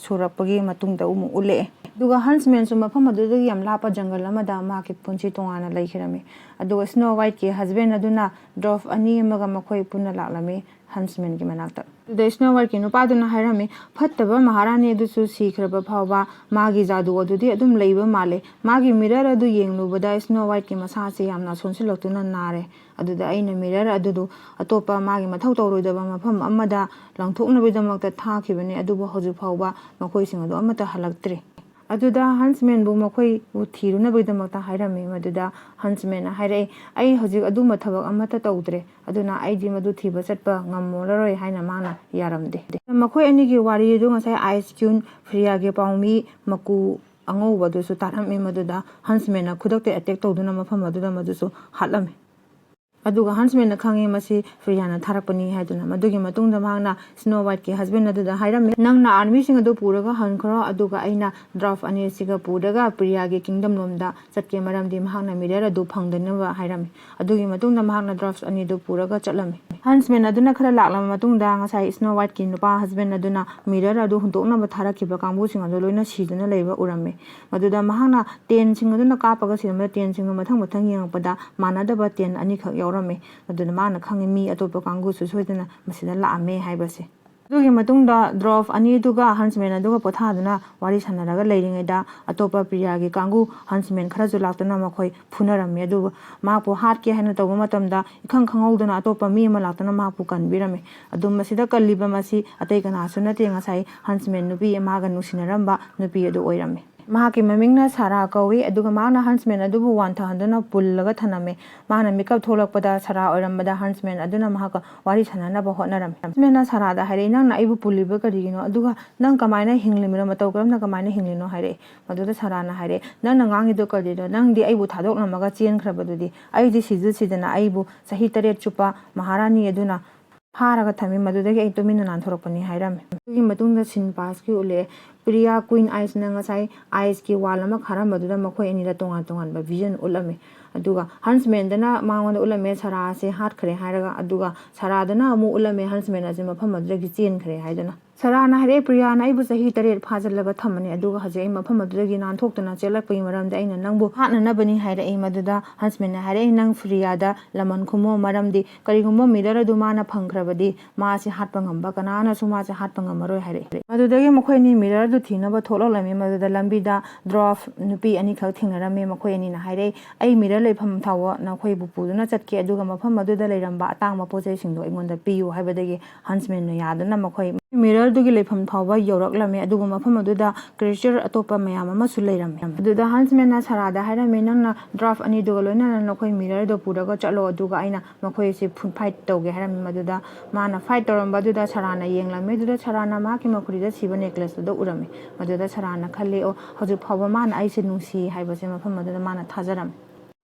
ꯁꯨꯔꯛꯄꯒꯤ ꯃꯇꯨꯡꯗ ꯑꯃꯨꯛ ꯎꯠꯂꯛꯑꯦ꯫ ꯑꯗꯨꯒ huntsmanꯁꯨ ꯃꯐꯝ ꯑꯗꯨꯗꯒꯤ ꯌꯥꯝ ꯂꯥꯞꯄ ꯖꯪꯒꯜ ꯑꯃꯗ ꯃꯍꯥꯛꯀꯤ ꯄꯨꯟꯁꯤ ꯇꯣꯉꯥꯟꯅ ꯂꯩꯈꯤꯔꯝꯃꯤ꯫ ꯑꯗꯨꯒ Snow Whiteꯀꯤ husband ꯑꯗꯨꯅ dwarf ꯑꯅꯤ ꯑꯃꯒ ꯃꯈꯣꯏ ꯄꯨꯟꯅ ꯂꯥꯛꯂꯝꯃꯤ huntsmanꯒꯤ ꯃꯅꯥꯛꯇ꯫ ꯑꯗꯨꯗ Snow Whiteꯀꯤ ꯅꯨꯄꯥꯗꯨꯅ ꯍꯥꯏꯔꯝꯃꯤ, "ꯐꯠꯇꯕ ꯃꯍꯥꯔꯥꯅꯤ ꯑꯗꯨꯁꯨ ꯁꯤꯈ꯭ꯔꯕ ꯐꯥꯎꯕ ꯃꯥꯒꯤ ꯖꯥꯗꯨ ꯑꯗꯨꯗꯤ ꯑꯗꯨꯝ ꯂꯩꯕ ꯃꯥꯜꯂꯦ꯫ ꯃꯥꯒꯤ mirror ꯑꯗꯨ ꯌꯦꯡꯂꯨꯕꯗ Snow Whiteꯀꯤ ꯃꯁꯥꯁꯤ ꯌꯥꯝꯅ ꯁꯣꯟꯁꯤꯜꯂꯛꯇꯨꯅ ꯅꯥꯔꯦ꯫ ꯑꯗꯨꯗ ꯑꯩꯅ mirror ꯑꯗꯨꯗꯨ ꯑꯇꯣꯞꯄ ꯃꯥꯒꯤ ꯃꯊꯧ ꯇꯧꯔꯣꯏꯗꯕ ꯃꯐꯝ ꯑꯃꯗ ꯂꯪꯊꯣꯛꯅꯕꯒꯤꯗꯃꯛꯇ ꯊꯥꯈꯤꯕꯅꯤ, ꯑꯗꯨꯕꯨ ꯍꯧꯖꯤꯛ ꯐꯥꯎꯕ ꯃꯈꯣꯏꯁꯤꯡ ꯑꯗꯨ ꯑꯃꯠꯇ ꯍꯜꯂꯛꯇ꯭ꯔꯤ"꯫ ꯑꯗꯨꯗ ꯍꯟꯁꯃꯦꯟꯕꯨ ꯃꯈꯣꯏꯕꯨ ꯊꯤꯔꯨꯅꯕꯒꯤꯗꯃꯛꯇ ꯍꯥꯏꯔꯝꯃꯤ꯫ ꯃꯗꯨꯗ ꯍꯟꯁꯃꯦꯟꯅ ꯍꯥꯏꯔꯛꯏ, "ꯑꯩ ꯍꯧꯖꯤꯛ ꯑꯗꯨꯝꯕ ꯊꯕꯛ ꯑꯃꯠꯇ ꯇꯧꯗ꯭ꯔꯦ, ꯑꯗꯨꯅ ꯑꯩꯗꯤ ꯃꯗꯨ ꯊꯤꯕ ꯆꯠꯄ ꯉꯝꯃꯔꯣꯏ" ꯍꯥꯏꯅ ꯃꯥꯅ ꯌꯥꯔꯝꯗꯦ꯫ ꯃꯈꯣꯏ ꯑꯅꯤꯒꯤ ꯋꯥꯔꯤ ꯑꯗꯨ ꯉꯁꯥꯏ ꯑꯥꯏꯁ ꯀ꯭ꯌꯨꯟ ꯐ꯭ꯔꯤꯌꯥꯒꯤ ꯄꯥꯎꯃꯤ ꯃꯀꯨ ꯑꯉꯧꯕ ꯑꯗꯨꯁꯨ ꯇꯥꯔꯝꯃꯤ꯫ ꯃꯗꯨꯗ ꯍꯟꯁꯃꯦꯟꯅ ꯈꯨꯗꯛꯇ ꯑꯦꯇꯦꯛ ꯇꯧꯗꯨꯅ ꯃꯐꯝ ꯑꯗꯨꯗ ꯃꯗꯨꯁꯨ ꯍꯥꯠꯂꯝꯃꯤ꯫ ꯑꯗꯨꯒ ꯍꯟꯁꯃꯦꯟꯅ ꯈꯪꯉꯤ ꯃꯁꯤ ꯐ꯭ꯔꯤꯌꯥꯅ ꯊꯥꯔꯛꯄꯅꯤ ꯍꯥꯏꯗꯨꯅ꯫ ꯃꯗꯨꯒꯤ ꯃꯇꯨꯡꯗ ꯃꯍꯥꯛꯅ ꯁ꯭ꯅꯣ ꯋꯥꯏꯠꯀꯤ ꯍꯁꯕꯦꯟ ꯑꯗꯨꯗ ꯍꯥꯏꯔꯝꯃꯤ, "ꯅꯪꯅ ꯑꯥꯔꯃꯤꯁꯤꯡ ꯑꯗꯨ ꯄꯨꯔꯒ ꯍꯟꯈ꯭ꯔꯣ, ꯑꯗꯨꯒ ꯑꯩꯅ ꯗ꯭ꯋꯥꯔꯐ ꯑꯅꯤꯁꯤꯒ ꯄꯨꯔꯒ ꯄ꯭ꯔꯤꯌꯥꯒꯤ ꯀꯤꯡꯗꯝ ꯂꯣꯝꯗ ꯆꯠꯀꯦ, ꯃꯔꯝꯗꯤ ꯃꯍꯥꯛꯅ ꯃꯤꯔꯔ ꯑꯗꯨ ꯐꯪꯗꯅꯕ" ꯍꯥꯏꯔꯝꯃꯤ꯫ ꯑꯗꯨꯒꯤ ꯃꯇꯨꯡꯗ ꯃꯍꯥꯛꯅ ꯗ꯭ꯋꯥꯔꯐ ꯑꯅꯤꯗꯨ ꯄꯨꯔꯒ ꯆꯠꯂꯝꯃꯤ꯫ ꯍꯟꯁꯃꯦꯟ ꯑꯗꯨꯅ ꯈꯔ ꯂꯥꯛꯂꯕ ꯃꯇꯨꯡꯗ ꯉꯁꯥꯏ ꯁ꯭ꯅꯣ ꯋꯥꯏꯠꯀꯤ ꯅꯨꯄꯥ ꯍꯁꯕꯦꯟ ꯑꯗꯨꯅ ꯃꯤꯔꯔ ꯑꯗꯨ ꯍꯨꯟꯗꯣꯛꯅꯕ ꯊꯥꯔꯛꯈꯤꯕ ꯀꯥꯡꯕꯨꯁꯤꯡ ꯑꯗꯨ ꯂꯣꯏꯅ ꯁꯤꯗꯨꯅ ꯂꯩꯕ ꯎꯔꯝꯃꯤ꯫ ꯃꯗꯨꯗ ꯃꯍꯥꯛꯅ ꯇꯦꯟꯁꯤꯡ ꯑꯗꯨꯅ ꯀꯥꯞꯄꯒ ꯁꯤꯔꯝꯕ ꯇꯦꯟꯁꯤꯡꯗꯨ ꯃꯊꯪ ꯃꯊꯪ ꯌꯦꯡꯉꯛꯄꯗ ꯃꯥꯟꯅꯗꯕ ꯇꯦꯟ ꯑꯅꯤꯈꯛ ꯌꯥꯎꯔꯝꯃꯤ꯫ ꯃꯗꯨꯅ ꯃꯥꯅ ꯈꯪꯉꯤ ꯃꯤ ꯑꯇꯣꯞꯄ ꯀꯥꯡꯕꯨꯁꯨ ꯁꯣꯏꯗꯅ ꯃꯁꯤꯗ ꯂꯥꯛꯑꯝꯃꯦ ꯍꯥꯏꯕꯁꯦ꯫ ꯑꯗꯨꯒꯤ ꯃꯇꯨꯡꯗ ꯗ꯭ꯋꯥꯔꯐ ꯑꯅꯤꯗꯨꯒ ꯍꯟꯁꯃꯦꯟ ꯑꯗꯨꯒ ꯄꯣꯊꯥꯗꯨꯅ ꯋꯥꯔꯤ ꯁꯥꯟꯅꯔꯒ ꯂꯩꯔꯤꯉꯩꯗ ꯑꯇꯣꯞꯄ ꯄ꯭ꯔꯤꯌꯥꯒꯤ ꯀꯥꯡꯕꯨ ꯍꯟꯁꯃꯦꯟ ꯈꯔꯁꯨ ꯂꯥꯛꯇꯨꯅ ꯃꯈꯣꯏ ꯐꯨꯅꯔꯝꯃꯤ꯫ ꯑꯗꯨꯕꯨ ꯃꯍꯥꯛꯄꯨ ꯍꯥꯠꯀꯦ ꯍꯥꯏꯅ ꯇꯧꯕ ꯃꯇꯝꯗ ꯏꯈꯪ ꯈꯪꯍꯧꯗꯅ ꯑꯇꯣꯞꯄ ꯃꯤ ꯑꯃ ꯂꯥꯛꯇꯨꯅ ꯃꯍꯥꯛꯄꯨ ꯀꯟꯕꯤꯔꯝꯃꯤ꯫ ꯑꯗꯨꯝ ꯃꯁꯤꯗ ꯀꯜꯂꯤꯕ ꯃꯁꯤ ꯑꯇꯩ ꯀꯅꯥꯁꯨ ꯅꯠꯇꯦ, ꯉꯁꯥꯏ ꯍꯟꯁꯃꯦꯟ ꯅꯨꯄꯤ ꯃꯥꯒ ꯅꯨꯡꯁꯤꯅꯔꯝꯕ ꯅꯨꯄꯤ ꯑꯗꯨ ꯑꯣꯏꯔꯝꯃꯤ꯫ ꯃꯍꯥꯛꯀꯤ ꯃꯃꯤꯡꯅ ꯁꯥꯔꯥ ꯀꯧꯏ, ꯑꯗꯨꯒ ꯃꯍꯥꯛꯅ ꯍꯟꯁꯃꯦꯟ ꯑꯗꯨꯕꯨ ꯋꯥꯟꯊꯍꯟꯗꯨꯅ ꯄꯨꯜꯂꯒ ꯊꯝꯂꯝꯃꯤ꯫ ꯃꯍꯥꯛꯅ ꯃꯤꯀꯞ ꯊꯣꯛꯂꯛꯄꯗ ꯁꯥꯔꯥ ꯑꯣꯏꯔꯝꯕꯗ ꯍꯟꯁꯃꯦꯟ ꯑꯗꯨꯅ ꯃꯍꯥꯛꯀ ꯋꯥꯔꯤ ꯁꯥꯟꯅꯅꯕ ꯍꯣꯠꯅꯔꯝꯃꯤ꯫ ꯍꯟꯁꯃꯦꯟꯅ ꯁꯥꯔꯥꯗ ꯍꯥꯏꯔꯛꯏ, "ꯅꯪꯅ ꯑꯩꯕꯨ ꯄꯨꯜꯂꯤꯕ ꯀꯔꯤꯒꯤꯅꯣ? ꯑꯗꯨꯒ ꯅꯪ ꯀꯃꯥꯏꯅ ꯍꯤꯡꯂꯤꯕꯅꯣ? ꯃꯇꯧ ꯀꯔꯝꯅ ꯀꯃꯥꯏꯅ ꯍꯤꯡꯂꯤꯅꯣ?" ꯍꯥꯏꯔꯛꯏ꯫ ꯃꯗꯨꯗ ꯁꯥꯔꯥꯅ ꯍꯥꯏꯔꯛꯏ, "ꯅꯪꯅ ꯉꯥꯡꯉꯤꯗꯣ ꯀꯔꯤꯅꯣ? ꯅꯪꯗꯤ ꯑꯩꯕꯨ ꯊꯥꯗꯣꯛꯂꯝꯃꯒ ꯆꯦꯟꯈ꯭ꯔꯕꯗꯨꯗꯤ꯫ ꯑꯩꯗꯤ ꯁꯤꯖ ꯁꯤꯗꯅ ꯑꯩꯕꯨ ꯆꯍꯤ ꯇꯔꯦꯠ ꯆꯨꯞꯄ ꯃꯍꯥꯔꯥꯅꯤ ꯑꯗꯨꯅ ꯐꯥꯔꯒ ꯊꯝꯃꯤ, ꯃꯗꯨꯗꯒꯤ ꯑꯩ ꯇꯨꯃꯤꯟꯅ ꯅꯥꯟꯊꯣꯔꯛꯄꯅꯤ" ꯍꯥꯏꯔꯝꯃꯤ꯫ ꯑꯗꯨꯒꯤ ꯃꯇꯨꯡꯗ ꯁꯤꯟ ꯄꯥꯁꯀꯤ ꯎꯠꯂꯛꯑꯦ꯫ ꯄ꯭ꯔꯤꯌꯥ ꯀ꯭ꯋꯤꯟ ꯑꯥꯏꯁꯅ ꯉꯁꯥꯏ ꯑꯥꯏꯁꯀꯤ ꯋꯥꯜ ꯑꯃ ꯈꯥꯔꯝꯕꯗꯨꯗ ꯃꯈꯣꯏ ꯑꯅꯤꯗ ꯇꯣꯉꯥꯟ ꯇꯣꯉꯥꯟꯕ ꯚꯤꯖꯟ ꯎꯠꯂꯝꯃꯤ꯫ ꯑꯗꯨꯒ ꯍꯟꯁꯃꯦꯟꯗꯅ ꯃꯉꯣꯟꯗ ꯎꯠꯂꯝꯃꯦ ꯁꯥꯔꯥ ꯑꯁꯦ ꯍꯥꯠꯈ꯭ꯔꯦ ꯍꯥꯏꯔꯒ, ꯑꯗꯨꯒ ꯁꯥꯔꯥꯗꯅ ꯑꯃꯨꯛ ꯎꯠꯂꯝꯃꯦ ꯍꯟꯁꯃꯦꯟ ꯑꯁꯦ ꯃꯐꯝ ꯑꯗꯨꯗꯒꯤ ꯆꯦꯟꯈ꯭ꯔꯦ ꯍꯥꯏꯗꯨꯅ꯫ ꯁꯥꯔꯥꯅ ꯍꯥꯏꯔꯛꯑꯦ, "ꯄ꯭ꯔꯤꯌꯥꯅ ꯑꯩꯕꯨ ꯆꯍꯤ ꯇꯔꯦꯠ ꯐꯥꯖꯤꯜꯂꯒ ꯊꯝꯕꯅꯤ, ꯑꯗꯨꯒ ꯍꯧꯖꯤꯛ ꯑꯩ ꯃꯐꯝ ꯑꯗꯨꯗꯒꯤ ꯅꯥꯟꯊꯣꯛꯇꯨꯅ ꯆꯦꯜꯂꯛꯄꯒꯤ ꯃꯔꯝꯗꯤ ꯑꯩꯅ ꯅꯪꯕꯨ ꯍꯥꯠꯅꯅꯕꯅꯤ" ꯍꯥꯏꯔꯛꯏ꯫ ꯃꯗꯨꯗ ꯍꯟꯁꯃꯦꯟꯅ ꯍꯥꯏꯔꯛꯏ, "ꯅꯪ ꯄ꯭ꯔꯤꯌꯥꯗ ꯂꯃꯟ ꯈꯨꯝꯃꯣ, ꯃꯔꯝꯗꯤ ꯀꯔꯤꯒꯨꯝꯕ ꯃꯤꯔꯔ ꯑꯗꯨ ꯃꯥꯅ ꯐꯪꯈ꯭ꯔꯕꯗꯤ ꯃꯥꯁꯤ ꯍꯥꯠꯄ ꯉꯝꯕ ꯀꯅꯥꯅꯁꯨ ꯃꯥꯁꯦ ꯍꯥꯠꯄ ꯉꯝꯃꯔꯣꯏ" ꯍꯥꯏꯔꯛꯏ꯫ ꯃꯗꯨꯗꯒꯤ ꯃꯈꯣꯏ ꯑꯅꯤ ꯃꯤꯔꯔ ꯑꯗꯨ ꯊꯤꯅꯕ ꯊꯣꯛꯂꯛꯂꯝꯃꯤ꯫ ꯃꯗꯨꯗ ꯂꯝꯕꯤꯗ ꯗ꯭ꯋꯥꯔꯐ ꯅꯨꯄꯤ ꯑꯅꯤꯈꯛ ꯊꯦꯡꯅꯔꯝꯃꯤ꯫ ꯃꯈꯣꯏ ꯑꯅꯤꯅ ꯍꯥꯏꯔꯛꯏ, "ꯑꯩ ꯃꯤꯔꯔ ꯂꯩꯐꯝ ꯐꯥꯎꯕ ꯅꯈꯣꯏꯕꯨ ꯄꯨꯗꯨꯅ ꯆꯠꯀꯦ, ꯑꯗꯨꯒ ꯃꯐꯝ ꯑꯗꯨꯗ ꯂꯩꯔꯝꯕ ꯑꯇꯥꯡꯕ ꯄꯣꯠ ꯆꯩꯁꯤꯡꯗꯣ ꯑꯩꯉꯣꯟꯗ ꯄꯤꯌꯨ" ꯍꯥꯏꯕꯗꯒꯤ ꯍꯟꯁꯃꯦꯟꯅ ꯌꯥꯗꯨꯅ ꯃꯈꯣꯏ ꯃꯤꯔꯔꯗꯨꯒꯤ ꯂꯩꯐꯝ ꯐꯥꯎꯕ ꯌꯧꯔꯛꯂꯝꯃꯤ꯫ ꯑꯗꯨꯕꯨ ꯃꯐꯝ ꯑꯗꯨꯗ ꯀ꯭ꯔꯤꯌꯦꯆꯔ ꯑꯇꯣꯞꯄ ꯃꯌꯥꯝ ꯑꯃꯁꯨ ꯂꯩꯔꯝꯃꯤ꯫ ꯑꯗꯨꯗ ꯍꯟꯁꯃꯦꯟꯅ ꯁꯔꯥꯗ ꯍꯥꯏꯔꯝꯃꯤ, "ꯅꯪꯅ ꯗ꯭ꯋꯥꯔꯐ ꯑꯅꯤꯗꯨꯒ ꯂꯣꯏꯅꯅ ꯅꯈꯣꯏ ꯃꯤꯔꯔꯗꯣ ꯄꯨꯔꯒ ꯆꯠꯂꯣ, ꯑꯗꯨꯒ ꯑꯩꯅ ꯃꯈꯣꯏ ꯑꯁꯤ ꯐꯨ-, ꯐꯥꯏꯠ ꯇꯧꯒꯦ" ꯍꯥꯏꯔꯝꯃꯤ꯫ ꯃꯗꯨꯗ ꯃꯥꯅ ꯐꯥꯏꯠ ꯇꯧꯔꯝꯕ ꯑꯗꯨꯗ ꯁꯔꯥꯅ ꯌꯦꯡꯂꯝꯃꯤ꯫ ꯑꯗꯨꯗ ꯁꯔꯥꯅ ꯃꯍꯥꯛꯀꯤ ꯃꯈꯨꯔꯤꯗ ꯁꯤꯕ ꯅꯦꯀ꯭ꯂꯦꯁ ꯑꯗꯨ ꯎꯔꯝꯃꯤ꯫ ꯃꯗꯨꯗ ꯁꯔꯥꯅ ꯈꯜꯂꯤ, "ꯑꯣ, ꯍꯧꯖꯤꯛ ꯐꯥꯎꯕ ꯃꯥꯅ ꯑꯩꯁꯦ ꯅꯨꯡꯁꯤ" ꯍꯥꯏꯕꯁꯦ ꯃꯐꯝ ꯑꯗꯨꯗ ꯃꯥꯅ ꯊꯥꯖꯔꯝꯃꯤ꯫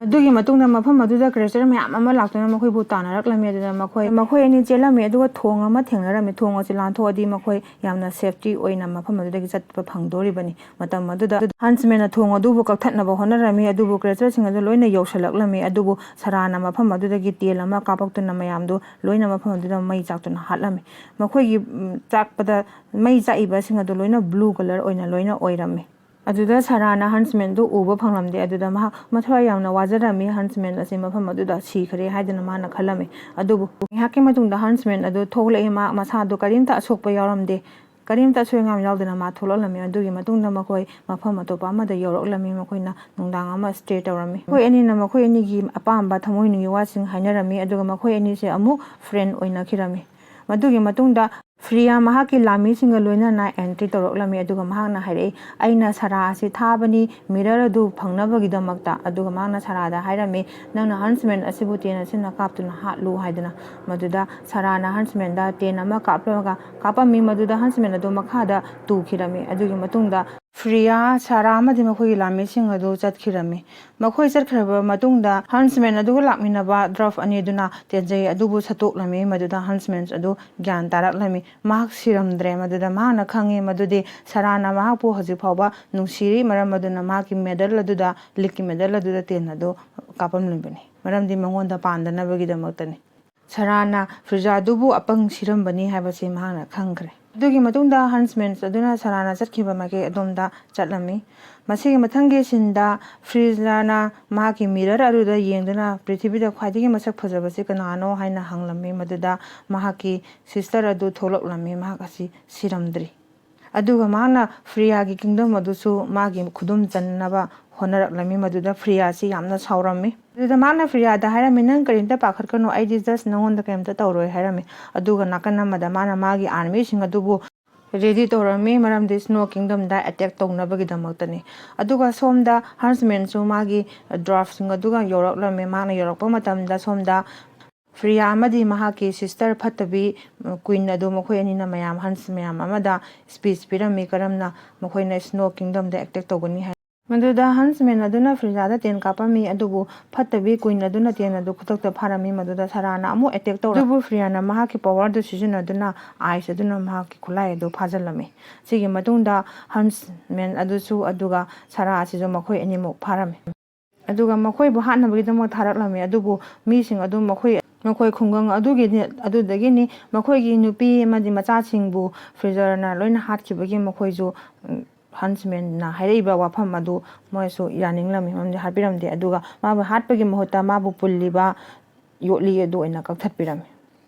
ꯑꯗꯨꯒꯤ ꯃꯇꯨꯡꯗ ꯃꯐꯝ ꯑꯗꯨꯗ ꯀ꯭ꯔꯤꯌꯦꯆꯔ ꯃꯌꯥꯝ ꯑꯃ ꯂꯥꯛꯇꯨꯅ ꯃꯈꯣꯏꯕꯨ ꯇꯥꯟꯅꯔꯛꯂꯝꯃꯤ꯫ ꯑꯗꯨꯗ ꯃꯈꯣꯏ, ꯃꯈꯣꯏ ꯑꯅꯤ ꯆꯦꯜꯂꯝꯃꯤ, ꯑꯗꯨꯒ ꯊꯣꯡ ꯑꯃ ꯊꯦꯡꯅꯔꯝꯃꯤ꯫ ꯊꯣꯡ ꯑꯁꯤ ꯂꯥꯟꯊꯣꯛꯑꯗꯤ ꯃꯈꯣꯏ ꯌꯥꯝꯅ ꯁꯦꯐꯇꯤ ꯑꯣꯏꯅ ꯃꯐꯝ ꯑꯗꯨꯗꯒꯤ ꯆꯠꯄ ꯐꯪꯗꯣꯔꯤꯕꯅꯤ꯫ ꯃꯇꯝ ꯑꯗꯨꯗ ꯍꯟꯁꯃꯦꯟꯅ ꯊꯣꯡ ꯑꯗꯨꯕꯨ ꯀꯛꯊꯠꯅꯕ ꯍꯣꯠꯅꯔꯝꯃꯤ, ꯑꯗꯨꯕꯨ ꯀ꯭ꯔꯤꯌꯦꯆꯔꯁꯤꯡ ꯑꯗꯨ ꯂꯣꯏꯅ ꯌꯧꯁꯤꯜꯂꯛꯂꯝꯃꯤ꯫ ꯑꯗꯨꯕꯨ ꯁꯔꯥꯅ ꯃꯐꯝ ꯑꯗꯨꯗꯒꯤ ꯇꯦꯜ ꯑꯃ ꯀꯥꯞꯄꯛꯇꯨꯅ ꯃꯌꯥꯝꯗꯨ ꯂꯣꯏꯅ ꯃꯐꯝ ꯑꯗꯨꯗ ꯃꯩ ꯆꯥꯛꯇꯨꯅ ꯍꯥꯠꯂꯝꯃꯤ꯫ ꯃꯈꯣꯏꯒꯤ, ꯎꯝ, ꯆꯥꯛꯄꯗ ꯃꯩ ꯆꯥꯛꯏꯕꯁꯤꯡ ꯑꯗꯨ ꯂꯣꯏꯅ ꯕ꯭ꯂꯨ ꯀꯂꯔ ꯑꯣꯏꯅ ꯂꯣꯏꯅ ꯑꯣꯏꯔꯝꯃꯤ꯫ ꯑꯗꯨꯗ ꯁꯔꯥꯅ ꯍꯟꯁꯃꯦꯟꯗꯨ ꯎꯕ ꯐꯪꯂꯝꯗꯦ꯫ ꯑꯗꯨꯗ ꯃꯍꯥꯛ ꯃꯊ꯭ꯋꯥꯏ ꯌꯥꯝꯅ ꯋꯥꯖꯔꯝꯃꯤ, ꯍꯟꯁꯃꯦꯟ ꯑꯁꯤ ꯃꯐꯝ ꯑꯗꯨꯗ ꯁꯤꯈ꯭ꯔꯦ ꯍꯥꯏꯗꯨꯅ ꯃꯥꯅ ꯈꯜꯂꯝꯃꯤ꯫ ꯑꯗꯨꯕꯨ ꯉꯥꯏꯍꯥꯛꯀꯤ ꯃꯇꯨꯡꯗ ꯍꯟꯁꯃꯦꯟ ꯑꯗꯨ ꯊꯣꯛꯂꯛꯏ꯫ ꯃꯍꯥꯛ ꯃꯁꯥꯗꯨ ꯀꯔꯤꯝꯇ ꯑꯁꯣꯛꯄ ꯌꯥꯎꯔꯝꯗꯦ, ꯀꯔꯤꯝꯇ ꯑꯁꯣꯏ ꯑꯉꯥꯝ ꯌꯥꯎꯗꯅ ꯃꯥ ꯊꯣꯛꯂꯛꯂꯝꯃꯤ꯫ ꯑꯗꯨꯒꯤ ꯃꯇꯨꯡꯗ ꯃꯈꯣꯏ ꯃꯐꯝ ꯑꯇꯣꯞꯄ ꯑꯃꯗ ꯌꯧꯔꯛꯂꯝꯃꯤ꯫ ꯃꯈꯣꯏꯅ ꯅꯨꯡꯗꯥꯡ ꯑꯃ ꯁ꯭ꯇꯦ ꯇꯧꯔꯝꯃꯤ꯫ ꯃꯈꯣꯏ ꯑꯅꯤꯅ ꯃꯈꯣꯏ ꯑꯅꯤꯒꯤ ꯑꯄꯥꯝꯕ ꯊꯃꯣꯏꯅꯨꯡꯒꯤ ꯋꯥꯁꯤꯡ ꯍꯥꯏꯅꯔꯝꯃꯤ, ꯑꯗꯨꯒ ꯃꯈꯣꯏ ꯑꯅꯤꯁꯦ ꯑꯃꯨꯛ ꯐ꯭ꯔꯦꯟ ꯑꯣꯏꯅꯈꯤꯔꯝꯃꯤ꯫ ꯃꯗꯨꯒꯤ ꯃꯇꯨꯡꯗ ꯐ꯭ꯔꯤꯌꯥ ꯃꯍꯥꯛꯀꯤ ꯂꯥꯃꯤꯁꯤꯡꯒ ꯂꯣꯏꯅꯅ ꯑꯦꯟꯇ꯭ꯔꯤ ꯇꯧꯔꯛꯂꯝꯃꯤ, ꯑꯗꯨꯒ ꯃꯍꯥꯛꯅ ꯍꯥꯏꯔꯛꯏ, "ꯑꯩꯅ ꯁꯔꯥ ꯑꯁꯤ ꯊꯥꯕꯅꯤ ꯃꯤꯔꯔ ꯑꯗꯨ ꯐꯪꯅꯕꯒꯤꯗꯃꯛꯇ"꯫ ꯑꯗꯨꯒ ꯃꯍꯥꯛꯅ ꯁꯔꯥꯗ ꯍꯥꯏꯔꯝꯃꯤ, "ꯅꯪꯅ ꯍꯟꯁꯃꯦꯟ ꯑꯁꯤꯕꯨ ꯇꯦꯟ ꯑꯁꯤꯅ ꯀꯥꯞꯇꯨꯅ ꯍꯥꯠꯂꯨ" ꯍꯥꯏꯗꯅ꯫ ꯃꯗꯨꯗ ꯁꯔꯥꯅ ꯍꯟꯁꯃꯦꯟꯗ ꯇꯦꯟ ꯑꯃ ꯀꯥꯞꯂꯒ ꯀꯥꯞꯄꯝꯃꯤ꯫ ꯃꯗꯨꯗ ꯍꯟꯁꯃꯦꯟ ꯑꯗꯨ ꯃꯈꯥꯗ ꯇꯨꯈꯤꯔꯝꯃꯤ꯫ ꯑꯗꯨꯒꯤ ꯃꯇꯨꯡꯗ ꯐ꯭ꯔꯤꯌꯥ, ꯁꯔꯥ ꯑꯃꯗꯤ ꯃꯈꯣꯏꯒꯤ ꯂꯥꯃꯤꯁꯤꯡ ꯑꯗꯨ ꯆꯠꯈꯤꯔꯝꯃꯤ꯫ ꯃꯈꯣꯏ ꯆꯠꯈ꯭ꯔꯕ ꯃꯇꯨꯡꯗ ꯍꯟꯁꯃꯦꯟ ꯑꯗꯨꯒ ꯂꯥꯛꯃꯤꯟꯅꯕ ꯗ꯭ꯋꯥꯔꯐ ꯑꯅꯤꯗꯨꯅ ꯇꯦꯟꯖꯩ ꯑꯗꯨꯕꯨ ꯁꯠꯇꯣꯛꯂꯝꯃꯤ꯫ ꯃꯗꯨꯗ ꯍꯟꯁꯃꯦꯟ ꯑꯗꯨ ꯒ꯭ꯌꯥꯟ ꯇꯥꯔꯛꯂꯝꯃꯤ꯫ ꯃꯍꯥꯛ ꯁꯤꯔꯝꯗ꯭ꯔꯦ꯫ ꯃꯗꯨꯗ ꯃꯍꯥꯛꯅ ꯈꯪꯉꯤ ꯃꯗꯨꯗꯤ ꯁꯔꯥꯅ ꯃꯍꯥꯛꯄꯨ ꯍꯧꯖꯤꯛ ꯐꯥꯎꯕ ꯅꯨꯡꯁꯤꯔꯤ, ꯃꯔꯝ ꯑꯗꯨꯅ ꯃꯍꯥꯛꯀꯤ ꯃꯦꯗꯜ ꯑꯗꯨꯗ, ꯂꯤꯛꯀꯤ ꯃꯦꯗꯜ ꯑꯗꯨꯗ ꯇꯦꯟ ꯑꯗꯨ ꯀꯥꯞꯄꯝꯂꯤꯕꯅꯤ, ꯃꯔꯝꯗꯤ ꯃꯉꯣꯟꯗ ꯄꯥꯟꯗꯅꯕꯒꯤꯗꯃꯛꯇꯅꯤ꯫ ꯁꯔꯥꯅ ꯐ꯭ꯔꯤꯌꯥꯗꯨꯕꯨ ꯑꯄꯪ ꯁꯤꯔꯝꯕꯅꯤ ꯍꯥꯏꯕꯁꯤ ꯃꯍꯥꯛꯅ ꯈꯪꯈ꯭ꯔꯦ꯫ ꯑꯗꯨꯒꯤ ꯃꯇꯨꯡꯗ ꯍꯟꯁꯃꯦꯟꯁ ꯑꯗꯨꯅ ꯁꯔꯥꯅ ꯆꯠꯈꯤꯕ ꯃꯥꯏꯀꯩ ꯑꯗꯣꯝꯗ ꯆꯠꯂꯝꯃꯤ꯫ ꯃꯁꯤꯒꯤ ꯃꯊꯪꯒꯤ ꯁꯤꯟꯗ ꯐ꯭ꯔꯤꯌꯥꯅ ꯃꯍꯥꯛꯀꯤ ꯃꯤꯔꯔ ꯑꯗꯨꯗ ꯌꯦꯡꯗꯨꯅ ꯄ꯭ꯔꯤꯊꯤꯕꯤꯗ ꯈ꯭ꯋꯥꯏꯗꯒꯤ ꯃꯁꯛ ꯐꯖꯕꯁꯤ ꯀꯅꯥꯅꯣ ꯍꯥꯏꯅ ꯍꯪꯂꯝꯃꯤ꯫ ꯃꯗꯨꯗ ꯃꯍꯥꯛꯀꯤ ꯁꯤꯁꯇꯔ ꯑꯗꯨ ꯊꯣꯛꯂꯛꯂꯝꯃꯤ꯫ ꯃꯍꯥꯛ ꯑꯁꯤ ꯁꯤꯔꯝꯗ꯭ꯔꯤ꯫ ꯑꯗꯨꯒ ꯃꯍꯥꯛꯅ ꯐ꯭ꯔꯤꯌꯥꯒꯤ ꯀꯤꯡꯗꯝ ꯑꯗꯨꯁꯨ ꯃꯥꯒꯤ ꯈꯨꯗꯨꯝ ꯆꯟꯅꯕ ꯍꯣꯠꯅꯔꯛꯂꯝꯃꯤ꯫ ꯃꯗꯨꯗ ꯐ꯭ꯔꯤꯌꯥꯁꯤ ꯌꯥꯝꯅ ꯁꯥꯎꯔꯝꯃꯤ꯫ ꯑꯗꯨꯗ ꯃꯥꯅ ꯐ꯭ꯔꯤꯌꯥꯗ ꯍꯥꯏꯔꯝꯃꯤ, "ꯅꯪ ꯀꯔꯤꯝꯇ ꯄꯥꯈꯠꯀꯅꯨ, ꯑꯩꯗꯤ just ꯅꯪꯉꯣꯟꯗ ꯀꯔꯤꯝꯇ ꯇꯧꯔꯣꯏ" ꯍꯥꯏꯔꯝꯃꯤ꯫ ꯑꯗꯨꯒ ꯅꯥꯀꯟ ꯑꯃꯗ ꯃꯥꯅ ꯃꯥꯒꯤ ꯑꯥꯔꯃꯤꯁꯤꯡ ꯑꯗꯨꯕꯨ ꯔꯦꯗꯤ ꯇꯧꯔꯝꯃꯤ, ꯃꯔꯝꯗꯤ ꯁ꯭ꯅꯣ ꯀꯤꯡꯗꯝꯗ ꯑꯦꯇꯦꯛ ꯇꯧꯅꯕꯒꯤꯗꯃꯛꯇꯅꯤ꯫ ꯑꯗꯨꯒ ꯁꯣꯝꯗ ꯍꯟꯁꯃꯦꯟꯁꯨ ꯃꯥꯒꯤ ꯗ꯭ꯋꯥꯔꯐꯁꯤꯡ ꯑꯗꯨꯒ ꯌꯧꯔꯛꯂꯝꯃꯤ꯫ ꯃꯥꯅ ꯌꯧꯔꯛꯄ ꯃꯇꯝꯗ ꯁꯣꯝꯗ ꯐ꯭ꯔꯤꯌꯥ ꯑꯃꯗꯤ ꯃꯍꯥꯛꯀꯤ ꯁꯤꯁꯇꯔ ꯐꯠꯇꯕꯤ ꯀ꯭ꯋꯤꯟ ꯑꯗꯨ ꯃꯈꯣꯏ ꯑꯅꯤꯅ ꯃꯌꯥꯝ ꯍꯟꯁ ꯃꯌꯥꯝ ꯑꯃꯗ ꯁ꯭ꯄꯤꯆ ꯄꯤꯔꯝꯃꯤ, ꯀꯔꯝꯅ ꯃꯈꯣꯏꯅ ꯁ꯭ꯅꯣ ꯀꯤꯡꯗꯝꯗ ꯑꯦꯇꯦꯛ ꯇꯧꯒꯅꯤ ꯍꯥꯏ꯫ ꯃꯗꯨꯗ ꯍꯟꯁꯃꯦꯟ ꯑꯗꯨꯅ ꯐ꯭ꯔꯤꯌꯥꯗ ꯇꯦꯟ ꯀꯥꯞꯄꯝꯃꯤ, ꯑꯗꯨꯕꯨ ꯐꯠꯇꯕꯤ ꯀ꯭ꯋꯤꯟ ꯑꯗꯨꯅ ꯇꯦꯟ ꯑꯗꯨ ꯈꯨꯗꯛꯇ ꯐꯥꯔꯝꯃꯤ꯫ ꯃꯗꯨꯗ ꯁꯔꯥꯅ ꯑꯃꯨꯛ ꯑꯦꯇꯦꯛ ꯇꯧꯔꯝꯃꯤ, ꯑꯗꯨꯕꯨ ꯐ꯭ꯔꯤꯌꯥꯅ ꯃꯍꯥꯛꯀꯤ ꯄꯋꯥꯔꯗꯨ ꯁꯤꯖꯤꯟꯅꯗꯨꯅ ꯑꯥꯏꯁ ꯑꯗꯨꯅ ꯃꯍꯥꯛꯀꯤ ꯈꯨꯠꯂꯥꯏ ꯑꯗꯨ ꯐꯥꯖꯤꯜꯂꯝꯃꯤ꯫ ꯁꯤꯒꯤ ꯃꯇꯨꯡꯗ ꯍꯟꯁꯃꯦꯟ ꯑꯗꯨꯁꯨ ꯑꯗꯨꯒ ꯁꯔꯥ ꯑꯁꯤꯁꯨ ꯃꯈꯣꯏ ꯑꯅꯤꯃꯛ ꯐꯥꯔꯝꯃꯤ꯫ ꯑꯗꯨꯒ ꯃꯈꯣꯏꯕꯨ ꯍꯥꯠꯅꯕꯒꯤꯗꯃꯛ ꯊꯥꯔꯛꯂꯝꯃꯤ, ꯑꯗꯨꯕꯨ ꯃꯤꯁꯤꯡ ꯑꯗꯨ ꯃꯈꯣꯏ, ꯃꯈꯣꯏ ꯈꯨꯡꯒꯪ ꯑꯗꯨꯒꯤꯅꯤ, ꯑꯗꯨꯗꯒꯤꯅꯤ꯫ ꯃꯈꯣꯏꯒꯤ ꯅꯨꯄꯤ ꯑꯃꯗꯤ ꯃꯆꯥꯁꯤꯡꯕꯨ ꯐ꯭ꯔꯤꯌꯥꯅ ꯂꯣꯏꯅ ꯍꯥꯠꯈꯤꯕꯒꯤ ꯃꯈꯣꯏꯁꯨ, ꯎꯝ, ꯍꯟꯁꯃꯦꯟꯅ ꯍꯥꯏꯔꯛꯏꯕ ꯋꯥꯐꯝ ꯑꯗꯨ ꯃꯣꯏꯁꯨ ꯌꯥꯅꯤꯡꯂꯝꯃꯤ, ꯃꯔꯝꯗꯤ ꯍꯥꯠꯄꯤꯔꯝꯗꯦ꯫ ꯑꯗꯨꯒ ꯃꯥꯕꯨ ꯍꯥꯠꯄꯒꯤ ꯃꯍꯨꯠꯇ ꯃꯥꯕꯨ ꯄꯨꯜꯂꯤꯕ ꯌꯣꯠꯂꯤ ꯑꯗꯨ ꯑꯣꯏꯅ ꯀꯛꯊꯠꯄꯤꯔꯝꯃꯤ꯫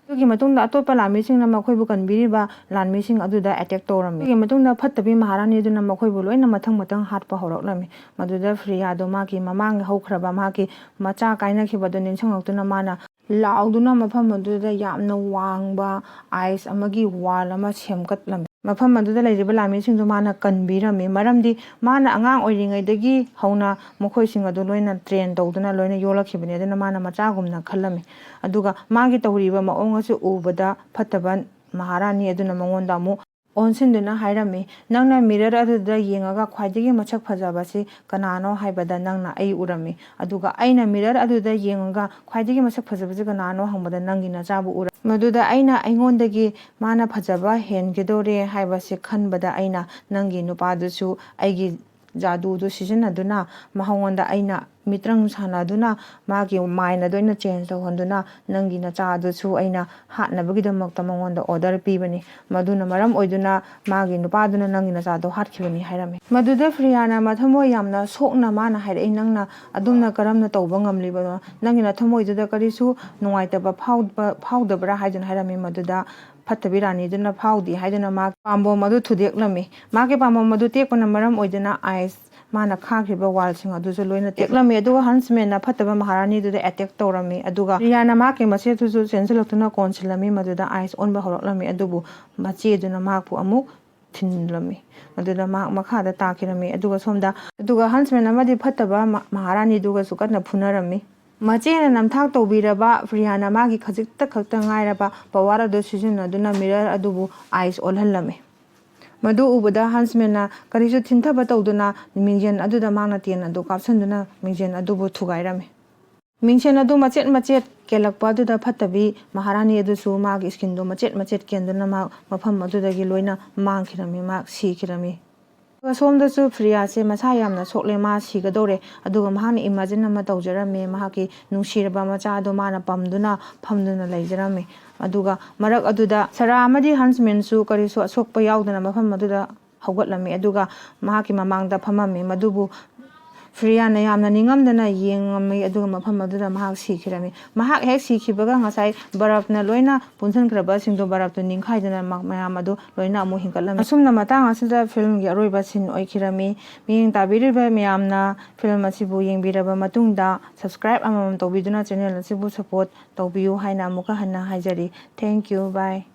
ꯑꯗꯨꯒꯤ ꯃꯇꯨꯡꯗ ꯑꯇꯣꯞꯄ ꯂꯥꯟꯃꯤꯁꯤꯡꯅ ꯃꯈꯣꯏꯕꯨ ꯀꯟꯕꯤꯔꯤꯕ ꯂꯥꯟꯃꯤꯁꯤꯡ ꯑꯗꯨꯗ ꯑꯦꯇꯦꯛ ꯇꯧꯔꯝꯃꯤ꯫ ꯑꯗꯨꯒꯤ ꯃꯇꯨꯡꯗ ꯐꯠꯇꯕꯤ ꯃꯍꯥꯔꯥꯅꯤ ꯑꯗꯨꯅ ꯃꯈꯣꯏꯕꯨ ꯂꯣꯏꯅ ꯃꯊꯪ ꯃꯊꯪ ꯍꯥꯠꯄ ꯍꯧꯔꯛꯂꯝꯃꯤ꯫ ꯃꯗꯨꯗ ꯐ꯭ꯔꯤꯌꯥꯗꯣ ꯃꯥꯒꯤ ꯃꯃꯥꯡ ꯍꯧꯈ꯭ꯔꯕ ꯃꯍꯥꯛꯀꯤ ꯃꯆꯥ ꯀꯥꯏꯅꯈꯤꯕꯗꯨ ꯅꯤꯡꯁꯤꯡꯂꯛꯇꯨꯅ ꯃꯥꯅ ꯂꯥꯎꯗꯨꯅ ꯃꯐꯝ ꯑꯗꯨꯗ ꯌꯥꯝꯅ ꯋꯥꯡꯕ ꯑꯥꯏꯁ ꯑꯃꯒꯤ ꯋꯥꯜ ꯑꯃ ꯁꯦꯝꯒꯠꯂꯝꯃꯤ꯫ ꯃꯐꯝ ꯑꯗꯨꯗ ꯂꯩꯔꯤꯕ ꯂꯥꯟꯃꯤꯁꯤꯡꯗꯨ ꯃꯥꯅ ꯀꯟꯕꯤꯔꯝꯃꯤ, ꯃꯔꯝꯗꯤ ꯃꯥꯅ ꯑꯉꯥꯡ ꯑꯣꯏꯔꯤꯉꯩꯗꯒꯤ ꯍꯧꯅ ꯃꯈꯣꯏꯁꯤꯡ ꯑꯗꯨ ꯂꯣꯏꯅ ꯇ꯭ꯔꯦꯟ ꯇꯧꯗꯨꯅ ꯂꯣꯏꯅ ꯌꯣꯜꯂꯛꯈꯤꯕꯅꯤ꯫ ꯑꯗꯨꯅ ꯃꯥꯅ ꯃꯆꯥꯒꯨꯝꯅ ꯈꯜꯂꯝꯃꯤ꯫ ꯑꯗꯨꯒ ꯃꯥꯒꯤ ꯇꯧꯔꯤꯕ ꯃꯑꯣꯡ ꯑꯁꯤ ꯎꯕꯗ ꯐꯠꯇꯕ ꯃꯍꯥꯔꯥꯅꯤ ꯑꯗꯨꯅ ꯃꯉꯣꯟꯗ ꯑꯃꯨꯛ ꯑꯣꯟꯁꯤꯟꯗꯨꯅ ꯍꯥꯏꯔꯝꯃꯤ, "ꯅꯪꯅ ꯃꯤꯔꯔ ꯑꯗꯨꯗ ꯌꯦꯡꯉꯒ ꯈ꯭ꯋꯥꯏꯗꯒꯤ ꯃꯁꯛ ꯐꯖꯕꯁꯤ ꯀꯅꯥꯅꯣ ꯍꯥꯏꯕꯗ ꯅꯪꯅ ꯑꯩ ꯎꯔꯝꯃꯤ, ꯑꯗꯨꯒ ꯑꯩꯅ ꯃꯤꯔꯔ ꯑꯗꯨꯗ ꯌꯦꯡꯉꯒ ꯈ꯭ꯋꯥꯏꯗꯒꯤ ꯃꯁꯛ ꯐꯖꯕꯁꯤ ꯀꯅꯥꯅꯣ ꯍꯪꯕꯗ ꯅꯪꯒꯤ ꯅꯆꯥꯕꯨ ꯎꯔꯝꯃꯤ꯫ ꯃꯗꯨꯗ ꯑꯩꯅ ꯑꯩꯉꯣꯟꯗꯒꯤ ꯃꯥꯅ ꯐꯖꯕ ꯍꯦꯟꯒꯗꯣꯔꯦ ꯍꯥꯏꯕꯁꯤ ꯈꯟꯕꯗ ꯑꯩꯅ ꯅꯪꯒꯤ ꯅꯨꯄꯥꯗꯨꯁꯨ ꯑꯩꯒꯤ ꯖꯥꯗꯨꯗꯨ ꯁꯤꯖꯤꯟꯅꯗꯨꯅ ꯃꯉꯣꯟꯗ ꯑꯩꯅ ꯃꯤꯇ꯭ꯔꯪ ꯁꯥꯟꯅꯗꯨꯅ ꯃꯥꯒꯤ ꯃꯥꯏꯟ ꯑꯗꯨ ꯑꯩꯅ ꯆꯦꯟꯖ ꯇꯧꯍꯟꯗꯨꯅ ꯅꯪꯒꯤ ꯅꯆꯥ ꯑꯗꯨꯁꯨ ꯑꯩꯅ ꯍꯥꯠꯅꯕꯒꯤꯗꯃꯛꯇ ꯃꯉꯣꯟꯗ ꯑꯣꯔꯗꯔ ꯄꯤꯕꯅꯤ꯫ ꯃꯗꯨꯅ ꯃꯔꯝ ꯑꯣꯏꯗꯨꯅ ꯃꯥꯒꯤ ꯅꯨꯄꯥꯗꯨꯅ ꯅꯪꯒꯤ ꯅꯆꯥꯗꯣ ꯍꯥꯠꯈꯤꯕꯅꯤ" ꯍꯥꯏꯔꯝꯃꯤ꯫ ꯃꯗꯨꯗ ꯐ꯭ꯔꯤꯌꯥꯅ ꯃꯊꯃꯣꯏ ꯌꯥꯝꯅ ꯁꯣꯛꯅ ꯃꯥꯅ ꯍꯥꯏꯔꯛꯏ, "ꯅꯪꯅ ꯑꯗꯨꯝꯅ ꯀꯔꯝꯅ ꯇꯧꯕ ꯉꯝꯂꯤꯕꯅꯣ? ꯅꯪꯒꯤ ꯅꯊꯃꯣꯏꯗꯨꯗ ꯀꯔꯤꯁꯨ ꯅꯨꯡꯉꯥꯏꯇꯕ ꯐꯥꯎꯕ-, ꯐꯥꯎꯗꯕ꯭ꯔꯥ?" ꯍꯥꯏꯗꯨꯅ ꯍꯥꯏꯔꯝꯃꯤ꯫ ꯃꯗꯨꯗ ꯐꯠꯇꯕꯤ ꯔꯥꯅꯤꯗꯨꯅ ꯐꯥꯎꯗꯦ ꯍꯥꯏꯗꯨꯅ ꯃꯥꯒꯤ ꯄꯥꯝꯕꯣꯝ ꯑꯗꯨ ꯊꯨꯗꯦꯛꯂꯝꯃꯤ꯫ ꯃꯥꯒꯤ ꯄꯥꯝꯕꯣꯝ ꯑꯗꯨ ꯇꯦꯛꯄꯅ ꯃꯔꯝ ꯑꯣꯏꯗꯨꯅ ꯑꯥꯏꯁ ꯃꯥꯅ ꯈꯥꯈ꯭ꯔꯤꯕ ꯋꯥꯜꯁꯤꯡ ꯑꯗꯨꯁꯨ ꯂꯣꯏꯅ ꯇꯦꯛꯂꯝꯃꯤ꯫ ꯑꯗꯨꯒ ꯍꯟꯁꯃꯦꯟꯅ ꯐꯠꯇꯕ ꯃꯍꯥꯔꯥꯅꯤꯗꯨꯗ ꯑꯦꯇꯦꯛ ꯇꯧꯔꯝꯃꯤ꯫ ꯑꯗꯨꯒ ꯐ꯭ꯔꯤꯌꯥꯅ ꯃꯍꯥꯛꯀꯤ ꯃꯆꯦꯠꯇꯨꯁꯨ ꯆꯦꯟꯁꯤꯜꯂꯛꯇꯨꯅ ꯀꯣꯟꯁꯤꯜꯂꯝꯃꯤ꯫ ꯃꯗꯨꯗ ꯑꯥꯏꯁ ꯑꯣꯟꯕ ꯍꯧꯔꯛꯂꯝꯃꯤ꯫ ꯑꯗꯨꯕꯨ ꯃꯆꯦꯗꯨꯅ ꯃꯍꯥꯛꯄꯨ ꯑꯃꯨꯛ ꯊꯤꯟꯂꯝꯃꯤ꯫ ꯃꯗꯨꯗ ꯃꯍꯥꯛ ꯃꯈꯥꯗ ꯇꯥꯈꯤꯔꯝꯃꯤ꯫ ꯑꯗꯨꯒ ꯁꯣꯝꯗ, ꯑꯗꯨꯒ ꯍꯟꯁꯃꯦꯟ ꯑꯃꯗꯤ ꯐꯠꯇꯕ ꯃ-, ꯃꯍꯥꯔꯥꯅꯤꯗꯨꯒꯁꯨ ꯀꯟꯅ ꯐꯨꯅꯔꯝꯃꯤ꯫ ꯃꯆꯦꯅ ꯅꯝꯊꯥꯛ ꯇꯧꯕꯤꯔꯕ ꯐ꯭ꯔꯤꯌꯥꯅ ꯃꯥꯒꯤ ꯈꯖꯤꯛꯇ ꯈꯛꯇ ꯉꯥꯏꯔꯕ ꯄꯋꯥꯔ ꯑꯗꯨ ꯁꯤꯖꯤꯟꯅꯗꯨꯅ ꯃꯤꯔꯔ ꯑꯗꯨꯕꯨ ꯑꯥꯏꯁ ꯑꯣꯜꯍꯜꯂꯝꯃꯤ꯫ ꯃꯗꯨ ꯎꯕꯗ ꯍꯟꯁꯃꯦꯟꯅ ꯀꯔꯤꯁꯨ ꯊꯤꯟꯊꯕ ꯇꯧꯗꯨꯅ ꯃꯤꯡꯖꯦꯜ ꯑꯗꯨꯗ ꯃꯍꯥꯛꯅ ꯇꯦꯟ ꯑꯗꯨ ꯀꯥꯞꯁꯤꯟꯗꯨꯅ ꯃꯤꯡꯖꯦꯜ ꯑꯗꯨꯕꯨ ꯊꯨꯒꯥꯏꯔꯝꯃꯤ꯫ ꯃꯤꯡꯁꯦꯜ ꯑꯗꯨ ꯃꯆꯦꯠ ꯃꯆꯦꯠ ꯀꯦꯜꯂꯛꯄ ꯑꯗꯨꯗ ꯐꯠꯇꯕꯤ ꯃꯍꯥꯔꯥꯅꯤ ꯑꯗꯨꯁꯨ ꯃꯥꯒꯤ ꯁ꯭ꯀꯤꯟꯗꯨ ꯃꯆꯦꯠ ꯃꯆꯦꯠ ꯀꯦꯟꯗꯨꯅ ꯃꯍꯥꯛ ꯃꯐꯝ ꯑꯗꯨꯗꯒꯤ ꯂꯣꯏꯅ ꯃꯥꯡꯈꯤꯔꯝꯃꯤ, ꯃꯍꯥꯛ ꯁꯤꯈꯤꯔꯝꯃꯤ꯫ ꯑꯗꯨꯒ ꯁꯣꯝꯗꯁꯨ ꯐ꯭ꯔꯤꯌꯥꯁꯦ ꯃꯁꯥ ꯌꯥꯝꯅ ꯁꯣꯛꯂꯦ, ꯃꯥ ꯁꯤꯒꯗꯧꯔꯦ꯫ ꯑꯗꯨꯒ ꯃꯍꯥꯛꯅ ꯏꯃꯥꯖꯤꯟ ꯑꯃ ꯇꯧꯖꯔꯝꯃꯦ, ꯃꯍꯥꯛꯀꯤ ꯅꯨꯡꯁꯤꯔꯕ ꯃꯆꯥ ꯑꯗꯣ ꯃꯥꯅ ꯄꯝꯗꯨꯅ ꯐꯝꯗꯨꯅ ꯂꯩꯖꯔꯝꯃꯦ꯫ ꯑꯗꯨꯒ ꯃꯔꯛ ꯑꯗꯨꯗ ꯁꯔꯥ ꯑꯃꯗꯤ ꯍꯟꯁꯃꯦꯟꯁꯨ ꯀꯔꯤꯁꯨ ꯑꯁꯣꯛꯄ ꯌꯥꯎꯗꯅ ꯃꯐꯝ ꯑꯗꯨꯗ ꯍꯧꯒꯠꯂꯝꯃꯤ꯫ ꯑꯗꯨꯒ ꯃꯍꯥꯛꯀꯤ ꯃꯃꯥꯡꯗ ꯐꯝꯃꯝꯃꯤ꯫ ꯃꯗꯨꯕꯨ ꯐ꯭ꯔꯤꯌꯥꯅ ꯌꯥꯝꯅ ꯅꯤꯡꯉꯝꯗꯅ ꯌꯦꯡꯉꯝꯃꯤ꯫ ꯑꯗꯨꯒ ꯃꯐꯝ ꯑꯗꯨꯗ ꯃꯍꯥꯛ ꯁꯤꯈꯤꯔꯝꯃꯤ꯫ ꯃꯍꯥꯛ ꯍꯦꯛ ꯁꯤꯈꯤꯕꯒ ꯉꯁꯥꯏ ꯕꯔꯞꯅ ꯂꯣꯏꯅ ꯄꯨꯟꯁꯤꯟꯈ꯭ꯔꯕꯁꯤꯡꯗꯣ ꯕꯔꯞꯇꯨ ꯅꯤꯡꯈꯥꯏꯗꯨꯅ ꯃ-, ꯃꯌꯥꯝ ꯑꯗꯨ ꯂꯣꯏꯅ ꯑꯃꯨꯛ ꯍꯤꯡꯒꯠꯂꯝꯃꯤ꯫ ꯑꯁꯨꯝꯅ ꯃꯇꯥꯡ ꯑꯁꯤꯗ ꯐꯤꯂꯝꯒꯤ ꯑꯔꯣꯏꯕ ꯁꯤꯟ ꯑꯣꯏꯈꯤꯔꯝꯃꯤ꯫ ꯃꯤꯠꯌꯦꯡ ꯇꯥꯕꯤꯔꯤꯕ ꯃꯌꯥꯝꯅ ꯐꯤꯂꯝ ꯑꯁꯤꯕꯨ ꯌꯦꯡꯕꯤꯔꯕ ꯃꯇꯨꯡꯗ subscribe ꯑꯃꯃꯝ ꯇꯧꯕꯤꯗꯨꯅ channel ꯑꯁꯤꯕꯨ support ꯇꯧꯕꯤꯌꯨ ꯍꯥꯏꯅ ꯑꯃꯨꯛꯀ ꯍꯟꯅ ꯍꯥꯏꯖꯔꯤ꯫ Thank you, bye꯫